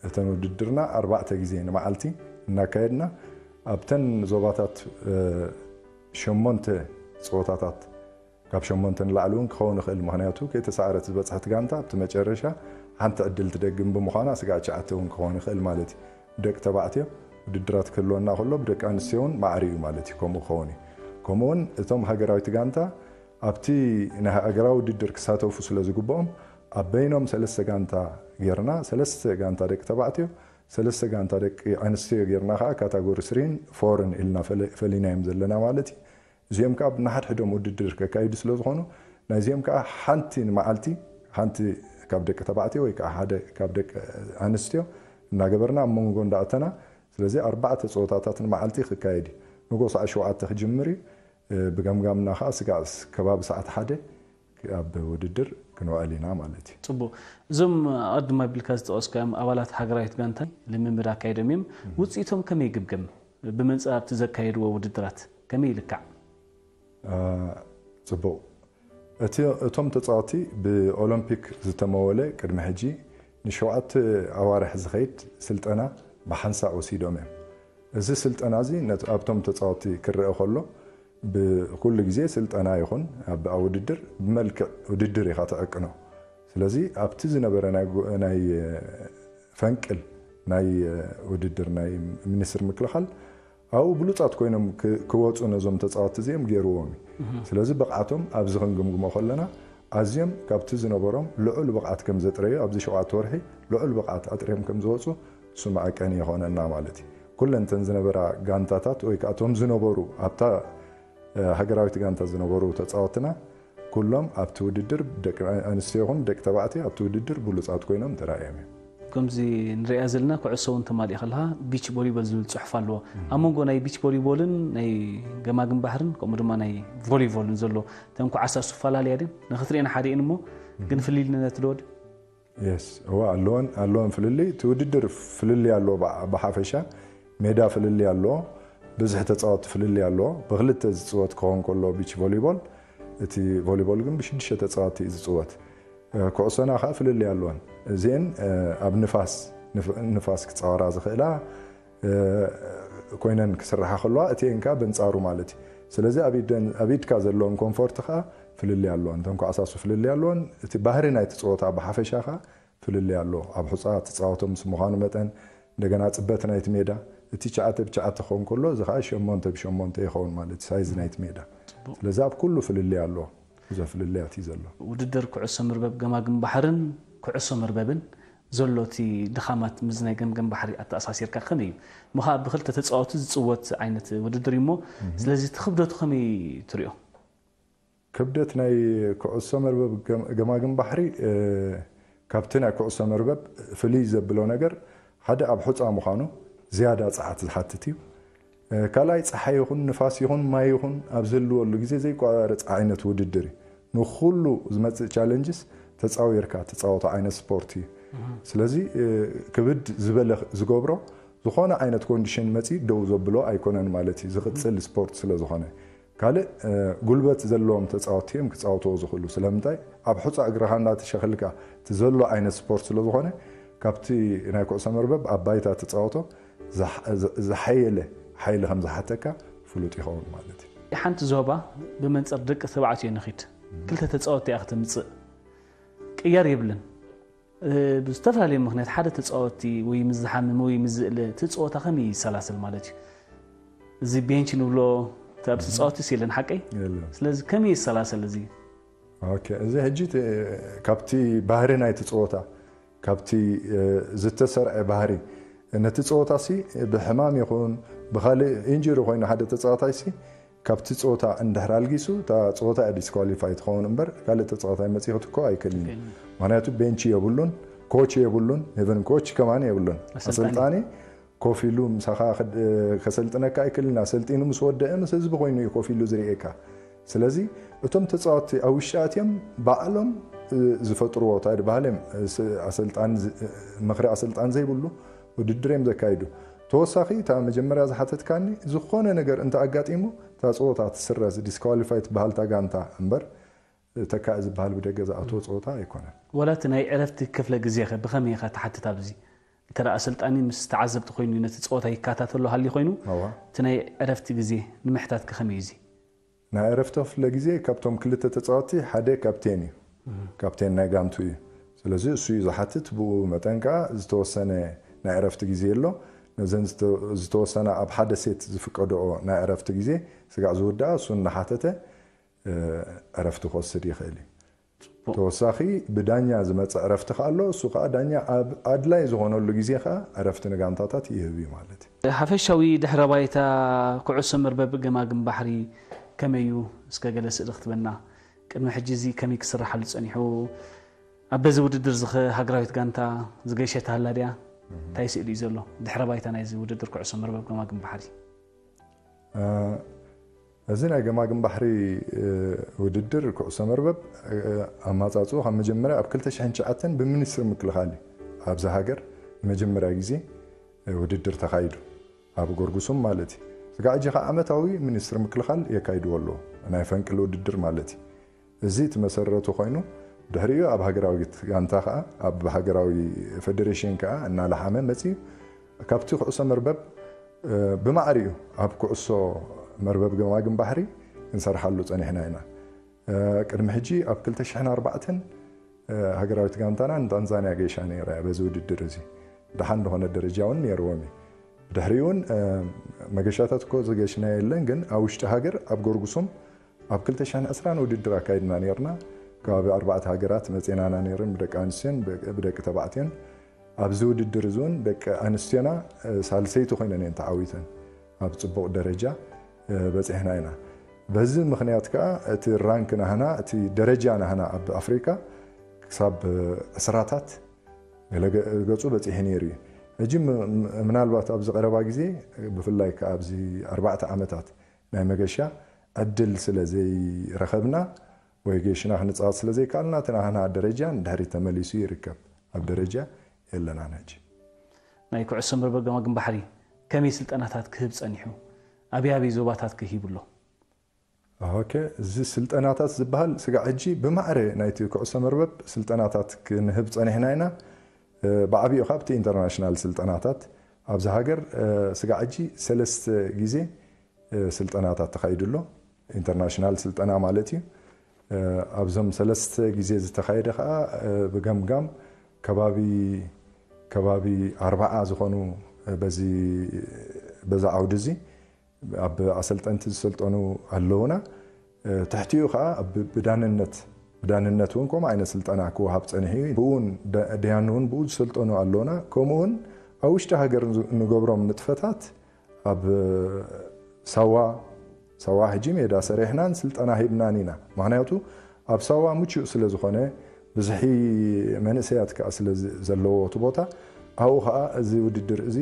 እተን ውድድርና ኣርባዕተ ግዜ ንመዓልቲ እናካየድና ኣብተን ዞባታት ሸሞንተ ፀወታታት ካብ ሸሞንተ ንላዕሊ እውን ክኸውን ይኽእል። ምክንያቱ ከይተሳዕረት ዝበፅሐት ጋንታ ኣብቲ መጨረሻ ሓንቲ ዕድል ትደግም ብምዃና ስጋዕ ትሽዓተ እውን ክኸውን ይኽእል ማለት እዩ። ብደቂ ተባዕትዮ ውድድራት ክህልወና ከሎ ብደቂ ኣንስትዮ እውን ማዕሪ እዩ ማለት እዩ። ከምኡ ክኸውን እዩ። ከምኡውን እቶም ሃገራዊት ጋንታ ኣብቲ ናይ ሃገራዊ ውድድር ክሳተፉ ስለ ዝግብኦም ኣብ በይኖም ሰለስተ ጋንታ ጌርና፣ ሰለስተ ጋንታ ደቂ ተባዕትዮ፣ ሰለስተ ጋንታ ደቂ ኣንስትዮ ጌርና ከዓ ካታጎሪ ስሪን ፎርን ኢልና ፈሊናዮም ዘለና ማለት እዩ። እዚኦም ከዓ ብናሓድሕዶም ውድድር ከካይዱ ስለ ዝኾኑ ናይዚኦም ከዓ ሓንቲ ንመዓልቲ ሓንቲ ካብ ደቂ ተባዕትዮ ወይ ከዓ ሓደ ካብ ደቂ ኣንስትዮ እናገበርና ኣብ መንጎ እንዳእተና ስለዚ ኣርባዕተ ፀወታታት ንመዓልቲ ክካየድ እዩ። ንጎ ሰዓት ሸውዓተ ክጅምር እዩ። ብገምጋምና ከዓ ስጋዕ ከባቢ ሰዓት ሓደ ኣብ ውድድር ክንውዕል ኢና ማለት እዩ። ፅቡቕ። እዞም ኣቐድም ኣቢልካ ዝጠቐስካዮም ኣባላት ሃገራዊት ጋንታ ልምምድ ኣካይዶም እዮም። ውፅኢቶም ከመይ ይግምገም? ብመንፅር ኣብቲ ዘካየድዎ ውድድራት ከመይ ይልካዕ? ፅቡቕ። እቲ እቶም ተፃወቲ ብኦሎምፒክ ዝተመወለ ቅድሚ ሕጂ ንሸውዓተ ኣዋርሕ ዝኸይድ ስልጠና ብሓንሳእ ወሲዶም እዮም። እዚ ስልጠና እዚ ኣብቶም ተፃወቲ ክረአ ከሎ ብኩሉ ግዜ ስልጠና ይኹን ኣብ ውድድር ብመልክዕ ውድድር ኢኻ ተዕቅኖ። ስለዚ ኣብቲ ዝነበረ ናይ ፈንቅል ናይ ውድድር ናይ ሚኒስትር ምክልኻል ኣብኡ ብሉፃት ኮይኖም ክወፁ ነዞም ተፃወቲ እዚኦም ገይርዎም እዩ። ስለዚ ብቕዓቶም ኣብዚ ክንግምግሞ ከለና ኣዝዮም ካብቲ ዝነበሮም ልዑል ብቕዓት ከም ዘጥረዩ፣ ኣብዚ ሸውዓተ ወርሒ ልዑል ብቕዓት ኣጥርዮም ከም ዝወፁ እሱ መዐቀኒ ይኾነና ማለት እዩ። ኩለን እተን ዝነበራ ጋንታታት ወይ ከዓ እቶም ዝነበሩ ኣብታ ሃገራዊት ጋንታ ዝነበሩ ተፃወትና ኩሎም ኣብቲ ውድድር፣ ደቂ ኣንስትዮ ይኹን ደቂ ተባዕትዮ፣ ኣብቲ ውድድር ብሉፃት ኮይኖም ተራእዮም እዮም። ከምዚ ንሪኣ ዘለና ኩዕሶ እውን ተማሊእ ከለካ ቢች ቮሊቦል ዝብል ፅሑፍ ኣለዎ። ኣብ መንጎ ናይ ቢች ቮሊቦልን ናይ ገማግም ባሕርን ከምኡ ድማ ናይ ቮሊቦልን ዘሎ እተን ኩዓሳ ዝፈላለያ ድን ንክትሪኤን ሓደ እየን እሞ ግን ፍልልነት ዶ ወዲ የስ እዋ ኣለወን ኣለወን ፍልልይ። እቲ ውድድር ፍልልይ ኣለዎ። ብሓፈሻ ሜዳ ፍልልይ ኣለዎ። ብዝሒ ተፃወቲ ፍልልይ ኣለዎ። ብክልተ ዝፅወት ክኸውን ከሎ ቢች ቮሊቦል፣ እቲ ቮሊቦል ግን ብሽዱሽተ ተፃወቲ እዩ ዝፅወት። ኩዕሶና ከዓ ፍልልይ ኣለወን። እዚአን ኣብ ንፋስ ንፋስ ክፃወራ ዝኽእላ ኮይነን ክስርሓ ከለዋ፣ እቲአን ከዓ በንፃሩ ማለት እዩ። ስለዚ ኣብ ኢድካ ዘለወን ኮንፎርት ከዓ ፍልልይ ኣለወን። እተን ኳዕሳሱ ፍልልይ ኣለወን። እቲ ባህሪ ናይቲ ፀወታ ብሓፈሻ ከዓ ፍልልይ ኣለዎ። ኣብ ሑፃ ትፃወቶ ምስ ምዃኑ መጠን፣ እንደገና ፅበት ናይቲ ሜዳ፣ እቲ ትሽዓተ ብትሽዓተ ክኸውን ከሎ፣ እዚ ከዓ ሸሞንተ ብሸሞንተ ይኸውን ማለት እዩ፣ ሳይዝ ናይቲ ሜዳ። ስለዚ ኣብ ኩሉ ፍልልይ ኣለዎ። ብዙሕ ፍልልያት እዩ ዘሎ። ውድድር ኩዕሶ መርበብ ገማግም ባሕርን ኩዕሶ መርበብን ዘሎ እቲ ድኻማት ምስ ናይ ገምገም ባሕሪ ኣተኣሳሲርካ ከመይ እዩ? ምኻ ብክልተ ተፃወቱ ዝፅወት ዓይነት ውድድር እዩ እሞ፣ ስለዚ እቲ ክብደቱ ከመይ ትሪኦ? ክብደት ናይ ኩዕሶ መርበብ ገማግም ባሕሪ ካብቲ ናይ ኩዕሶ መርበብ ፍልይ ዘብሎ ነገር ሓደ ኣብ ሑፃ ምዃኑ ዝያዳ ፀዓት ዝሓትት እዩ። ካልኣይ ፀሓይ ይኹን ንፋስ ይኹን ማይ ይኹን ኣብ ዝህልወሉ ግዜ ዘይቋረፅ ዓይነት ውድድር እዩ። ንኩሉ ዝመፅእ ቻለንጅስ ተፃዊርካ ትፃወቶ ዓይነት ስፖርት እዩ። ስለዚ ክብድ ዝበለ ዝገብሮ ዝኾነ ዓይነት ኮንዲሽን መፂ ደው ዘብሎ ኣይኮነን ማለት እዩ። ዝቕፅል ስፖርት ስለ ዝኾነ ካልእ ጉልበት ዘለዎም ተፃወቲ እዮም ክፃወትዎ ዝኽእሉ። ስለምንታይ ኣብ ሑፃ እግርኻ እንዳተሸኸልካ እቲ ዘሎ ዓይነት ስፖርት ስለ ዝኾነ ካብቲ ናይ ኩዕሶ መርበብ ኣብ ባይታ ትፃወቶ ዝሓየለ ሓይሊ ከም ዝሓተካ ፍሉጥ ይኸውን ማለት እዩ። ሓንቲ ዞባ ብመንፅር ደቂ ተባዕትዮ ንኺድ ክልተ ተፃወቲ እያ ክትምፅእ ቅያር የብልን። ብዝተፈላለየ ምክንያት ሓደ ተፃወቲ ወይ ምስ ዝሓምም ወይ ምስ ዝእለ እቲ ፀወታ ከመይ ይሰላሰል ማለት እዩ? እዚ ቤንች ንብሎ እቲ ኣብ ተፃወቲ ስ የለን ሓቀይ? የለን። ስለዚ ከመይ ይሰላሰል እዚ? ኦኬ፣ እዚ ሕጂ ት- ካብቲ ባህሪ ናይቲ ፀወታ ካብቲ እ፣ ዝተሰርዐ ባህሪ ነቲ ፀወታ ሲ ብሕማም ይኹን ብካልእ ኢንጁሪ ኮይኑ ሓደ ተፃዋታይ ሲ ካብቲ ፀወታ እንድሕር ኣልጊሱ እታ ፀወታ እያ ዲስኳሊፋይ ትኸውን እምበር ካልእ ተፃዋታይ መፂኡ ክትኮ ኣይክእልን እዩ። ምክንያቱ ቤንች የብሉን፣ ኮች የብሉን፣ ኢቨን ኮች ከማን የብሉን። ኣሰልጣኒ። ኣሰልጣኒ ኮፍ ኢሉ ምሳኻ ክድ- ከሰልጥነካ ኣይክእልን። ኣሰልጢኑ ምስ ወደአ ምስ ህዝቢ ኮይኑ እዩ ኮፍ ኢሉ ዝርእየካ። ስለዚ እቶም ተፃወትቲ ኣብ ውሽጢ ኣትዮም ባዕሎም እ፣ ዝፈጥርዎ እንታይ ድበሃል እዮም እ፣ ስ- ኣሰልጣን ዝ- እ፣ ምኽሪ ኣሰልጣን ዘይብሉ ውድድር እዮም ዘካይዱ። ተወሳኺ እታ መጀመርያ ዝሓተትካኒ ዝኾነ ነገር እንተ ኣጋጢሙ እታ ፀወታ ትስረዝ ዲስኳሊፋይ ትበሃል እታ ጋንታ እምበር ተካኢ ዝበሃል ብደገ ዝኣትዎ ፀወታ ኣይኮነን። ወላ እቲ ናይ ዕረፍቲ ክፍለ ግዜ ኸ ብኸመይ ኢኻ ትሓትት ኣብዚ? እንተ ደኣ ኣሰልጣኒ ምስ ተዓዘብቲ ኮይኑ ነቲ ጸወታ ይከታተሎ ሃልዩ ኮይኑ፣ እዋ። እቲ ናይ ዕረፍቲ ግዜ ንምሕታት ከ ከመይ እዩ እዚ? ናይ ዕረፍቲ ክፍለ ግዜ ካብቶም ክልተ ተጻወትቲ ሓደ ካፕቴን እዩ። ካፕቴን ናይ ጋንቱ እዩ። ስለዚ እሱ እዩ ዝሓትት፣ ብኡ መጠን ከኣ ዝተወሰነ ናይ ዕረፍቲ ግዜ ኣሎ። ነዘን ዝተ- ዝተወሰና ኣብ ሓደ ሴት ዝፍቀድኦ ናይ ዕረፍቲ ግዜ ስጋዕ ዝውድኣ እሱ እናሓተተ ዕረፍቲ ክወስድ ይኽእል እዩ። ተወሳኺ ብዳኛ ዝመፅእ ዕረፍቲ ከኣ ኣሎ። እሱ ከኣ ዳኛ ኣብ ኣድላይ ዝኾነሉ ግዜ ከኣ ዕረፍቲ ንጋንታታት ይህብ እዩ ማለት እዩ። ሓፈሻዊ ድሕረ ባይታ ኩዕሶ መርበብ ገማግም ባሕሪ ከመይ እዩ? እስከ ገለ ስእሊ ክትበና። ቅድሚ ሕጂ እዚ ከመይ ክስርሓሉ ጸኒሑ? ኣብ በዚ ውድድር እዚ ከ ሃገራዊት ጋንታ ዝገሸት ሃላ ድያ? እንታይ ስእሊ እዩ ዘሎ? ድሕረ ባይታ ናይዚ ውድድር ኩዕሶ መርበብ ገማግም ባሕሪ። እዚ ናይ ገማግም ባሕሪ ውድድር ኩዕሶ መርበብ ኣማፃፅኡ ካብ መጀመርያ ኣብ ክልተ ሽሕን ትሽዓተን ብሚኒስትሪ ምክልኻል እዩ ኣብዚ ሃገር ንመጀመርያ ግዜ ውድድር ተኻይዱ ኣብ ጎርጉሱም ማለት እዩ። ስጋዕ ሕጂ ከዓ ዓመታዊ ሚኒስትሪ ምክልኻል የካይድዎ ኣለዎ ናይ ፈንቅል ውድድር ማለት እዩ። እዚ እቲ መሰረቱ ኮይኑ ድሕሪኡ ኣብ ሃገራዊት ጋንታ ከዓ ኣብ ሃገራዊ ፌደሬሽን ከዓ እናለሓመ መፅዩ ካብቲ ኩዕሶ መርበብ ብማዕሪኡ ኣብ ኩዕሶ መርበብ ገማግም ባሕሪ ክንሰርሓሉ ፀኒሕና ኢና። ቅድሚ ሕጂ ኣብ ክልተ ሽሕን ኣርባዕተን ሃገራዊት ጋንታና ንታንዛንያ ገይሻ ነይራ እያ በዚ ውድድር እዚ ደሓን ዝኾነ ደረጃ እውን ነይርዎም እዩ። ብድሕሪኡ እውን መገሻታት እኮ ዝገሽና የለን ግን ኣብ ውሽጢ ሃገር ኣብ ጎርጉሱም ኣብ ክልተ ሽሕን ዕስራን ውድድር ኣካይድና ነይርና። ከባቢ ኣርባዕተ ሃገራት መፂናና ነይረን፣ ብደቂ ኣንስትዮን ብደቂ ተባዕትዮን። ኣብዚ ውድድር እዚ እውን ደቂ ኣንስትዮና ሳልሰይቲ ኮይነን እየን ተዓዊተን፣ ኣብ ፅቡቕ ደረጃ በፂሕና ኢና። በዚ ምኽንያት ከዓ እቲ ራንክ ናህና፣ እቲ ደረጃ ናህና ኣብ ኣፍሪካ ክሳብ ዕስራታት ገለገፁ በፂሑ ነይሩ እዩ። ሕጂ ምናልባት ኣብዚ ቀረባ ግዜ፣ ብፍላይ ከዓ ኣብዚ ኣርባዕተ ዓመታት ናይ መገሻ ዕድል ስለ ዘይረኸብና ወይ ገሽና ክንፃወት ስለ ዘይከኣልና፣ እቲ ናህና ደረጃ ንድሕሪት ተመሊሱ ይርከብ። ኣብ ደረጃ የለናን ሕጂ። ናይ ኩዕሶ መርበብ ገማግም ባሕሪ ከመይ ስልጠናታት ክህብ ፀኒሑ? ኣበይ ኣበይ ዞባታት ክሂቡ ኣሎ? ኦኬ፣ እዚ ስልጠናታት ዝበሃል ስጋዕ ሕጂ ብማዕረ ናይቲ ኩዕሶ መርበብ ስልጠናታት ክንህብ ፀኒሕና ኢና። ብዓብኡ ካብቲ ኢንተርናሽናል ስልጠናታት ኣብዚ ሃገር ስጋዕ ሕጂ ሰለስተ ግዜ ስልጠናታት ተኻይዱ ኣሎ። ኢንተርናሽናል ስልጠና ማለት እዩ። ኣብዞም ሰለስተ ግዜ ዝተኻየደ ከዓ ብገምጋም ከባቢ ከባቢ ኣርባዓ ዝኾኑ በዚ በዛ ዓውዲ እዚ ኣብ ኣሰልጠንቲ ዝሰልጠኑ ኣለውና። ትሕቲኡ ከዓ ብዳንነት ብዳንነት እውን ከምኡ ዓይነት ስልጠና ክወሃብ ፀኒሑ እዩ። ብኡን ደያኑ እውን ብኡ ዝሰልጠኑ ኣለውና። ከምኡውን ኣብ ውሽጢ ሃገር ንገብሮም ንጥፈታት ኣብ ሳዋ ሳዋ ሕጂ ሜዳ ሰሪሕናን ስልጠና ሂብናን ኢና። ምክንያቱ ኣብ ሳዋ ምቹእ ስለ ዝኾነ፣ ብዝሒ መንእሰያት ከዓ ስለ ዘለዎ እቲ ቦታ፣ ኣብኡ ከዓ እዚ ውድድር እዚ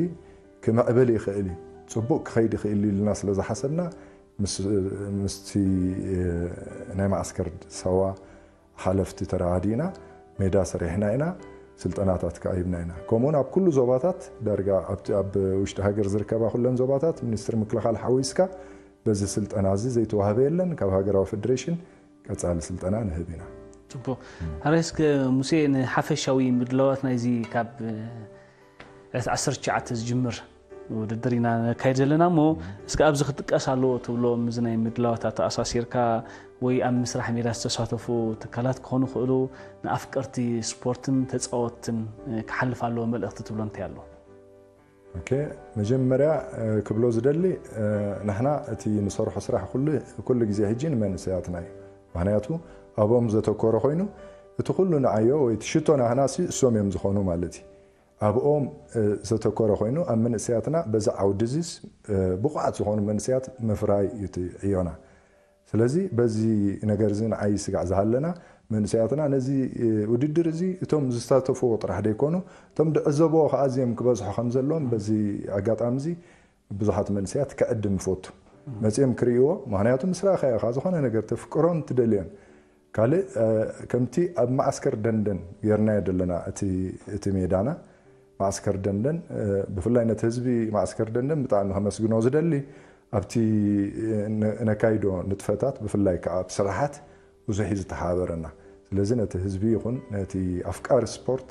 ክምዕብል ይኽእል እዩ፣ ፅቡቅ ክኸይድ ይኽእል እዩ ኢልና ስለ ዝሓሰብና፣ ምስቲ ናይ ማዕስከር ሳዋ ሓለፍቲ ተረዳዲእና ሜዳ ሰሪሕና ኢና፣ ስልጠናታት ከዓ ሂብና ኢና። ከምኡውን ኣብ ኩሉ ዞባታት ዳርጋ ኣብቲ ኣብ ውሽጢ ሃገር ዝርከባ ኩለን ዞባታት ሚኒስትሪ ምክልኻል ሓዊስካ በዚ ስልጠና እዚ ዘይተዋህበ የለን። ካብ ሃገራዊ ፌዴሬሽን ቀፃሊ ስልጠና ንህብ ኢና። ፅቡቅ። ሓራይ እስከ ሙሴ ንሓፈሻዊ ምድላዋት ናይዚ ካብ ዕለት ዓሰርተ ትሽዓተ ዝጅምር ውድድር ኢና ነካይድ ዘለና እሞ እስከ ኣብዚ ክጥቀስ ኣለዎ ትብሎ ምዚ ናይ ምድላዋት ኣተኣሳሲርካ ወይ ኣብ ምስራሕ ሜዳ ዝተሳተፉ ትካላት ክኾኑ ክእሉ ንኣፍቀርቲ ስፖርትን ተፃወትን ክሓልፍ ኣለዎ መልእኽቲ ትብሎ እንታይ ኣሎ? መጀመርያ ክብሎ ዝደሊ ንሕና እቲ ንሰርሖ ስራሕ ኩሉ ግዜ ሕጂ ንመንእሰያትና እዩ። ምክንያቱ ኣብኦም ዘተኮረ ኮይኑ እቲ ኩሉ ንዓዮ ወይ እቲ ሽቶ ናህና እሶም እዮም ዝኾኑ ማለት እዩ። ኣብኦም ዘተኮረ ኮይኑ ኣብ መንእሰያትና በዚ ዓውዲ እዚስ ብቑዓት ዝኾኑ መንእሰያት ምፍራይ እዩ እቲ ዕዮና። ስለዚ በዚ ነገር እዚ ንዓይ ስጋዕ ዝሃለና መንእሰያትና ነዚ ውድድር እዚ እቶም ዝሳተፍዎ ጥራሕ ደይኮኑ እቶም ድዕዘብዎ ከዓ ኣዝዮም ክበዝሑ ከም ዘለዎም በዚ ኣጋጣሚ እዚ ብዙሓት መንእሰያት ክዕድም ይፈቱ። መፅኦም ክርእይዎ፣ ምክንያቱ ምስ ረኣኻዮ ከዓ ዝኾነ ነገር ተፍቅሮን ትደልዮን። ካልእ ከምቲ ኣብ ማዓስከር ደንደን ጌርናዮ ዘለና እቲ ሜዳና ማዓስከር ደንደን ብፍላይ ነቲ ህዝቢ ማዓስከር ደንደን ብጣዕሚ ከመስግኖ ዝደሊ ኣብቲ ነካይዶ ንጥፈታት ብፍላይ ከዓ ኣብ ስራሓት ብዙሕ እዩ ዝተሓባበረና። ስለዚ ነቲ ህዝቢ ይኹን ነቲ ኣፍቃሪ ስፖርት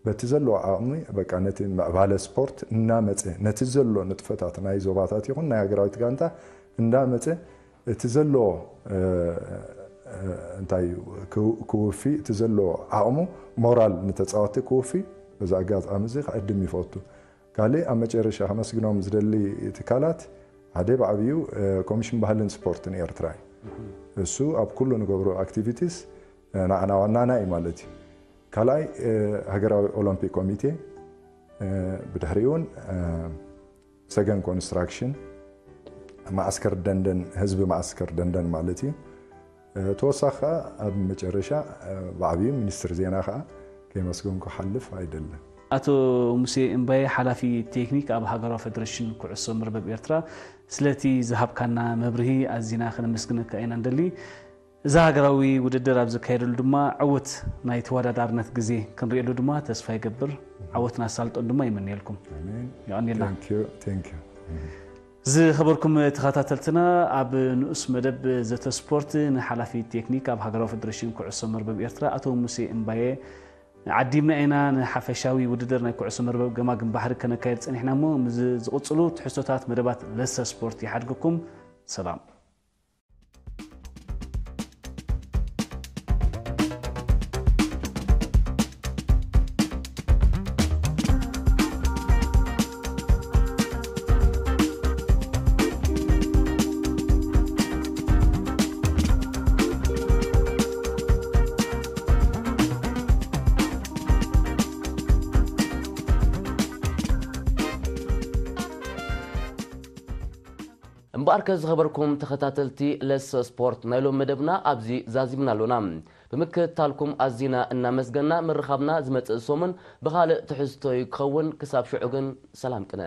በቲ ዘለዎ ዓቕሚ በቃ ነቲ ምዕባለ ስፖርት እናመፀ ነቲ ዘሎ ንጥፈታት ናይ ዞባታት ይኹን ናይ ሃገራዊት ጋንታ እንዳመፀ እቲ ዘሎ እንታይ ክውፊ እቲ ዘሎ ዓቕሙ ሞራል ንተፃወቲ ክውፊ በዚ ኣጋጣሚ እዚ ክዕድም ይፈቱ። ካልእ ኣብ መጨረሻ ከመስግኖም ዝደሊ ትካላት ሓደ ብዓብዩ ኮሚሽን ባህልን ስፖርትን ኤርትራ እዩ። እሱ ኣብ ኩሉ ንገብሮ ኣክቲቪቲስ ንዓና ዋናና እዩ ማለት እዩ። ካልኣይ ሃገራዊ ኦሎምፒክ ኮሚቴ፣ ብድሕሪኡ እውን ሰገን ኮንስትራክሽን፣ ማዓስከር ደንደን፣ ህዝቢ ማዓስከር ደንደን ማለት እዩ። ተወሳኺ ከዓ ኣብ መጨረሻ ብዓብዩ ሚኒስትር ዜና ከዓ ከየመስገንኩ ክሓልፍ ኣይደልን። ኣቶ ሙሴ እምባየ ሓላፊ ቴክኒክ ኣብ ሃገራዊ ፌደሬሽን ኩዕሶ መርበብ ኤርትራ ስለቲ ዝሃብካና መብርሂ ኣዚና ከነመስግነካ ኢና ንደሊ። እዚ ሃገራዊ ውድድር ኣብ ዝካየደሉ ድማ ዕውት ናይ ተወዳዳርነት ግዜ ክንርእየሉ ድማ ተስፋ ይገብር። ዓወት ናሳልጦን ድማ ይምነየልኩም። የቐንየልና። ዝኸበርኩም ተኸታተልትና ኣብ ንኡስ መደብ ዘተ ስፖርት ንሓላፊ ቴክኒክ ኣብ ሃገራዊ ፌደሬሽን ኩዕሶ መርበብ ኤርትራ ኣቶ ሙሴ እምባየ ዓዲምና ኢና። ንሓፈሻዊ ውድድር ናይ ኩዕሶ መርበብ ገማግም ባሕሪ ከነካየድ ጸኒሕና እሞ ምስ ዝቕጽሉ ትሕዝቶታት መደባት ለሰ ስፖርት ይሓድግኩም። ሰላም። ብኣርከ ዝኸበርኩም ተኸታተልቲ ለሰ ስፖርት፣ ናይ ሎም መደብና ኣብዚ ዛዚምና ኣሎና። ብምክትታልኩም ኣዚና እናመስገና፣ ምርኻብና ዝመጽእ ሰሙን ብኻልእ ትሕዝቶ እዩ ክኸውን። ክሳብ ሽዑ ግን ሰላም ቅነ።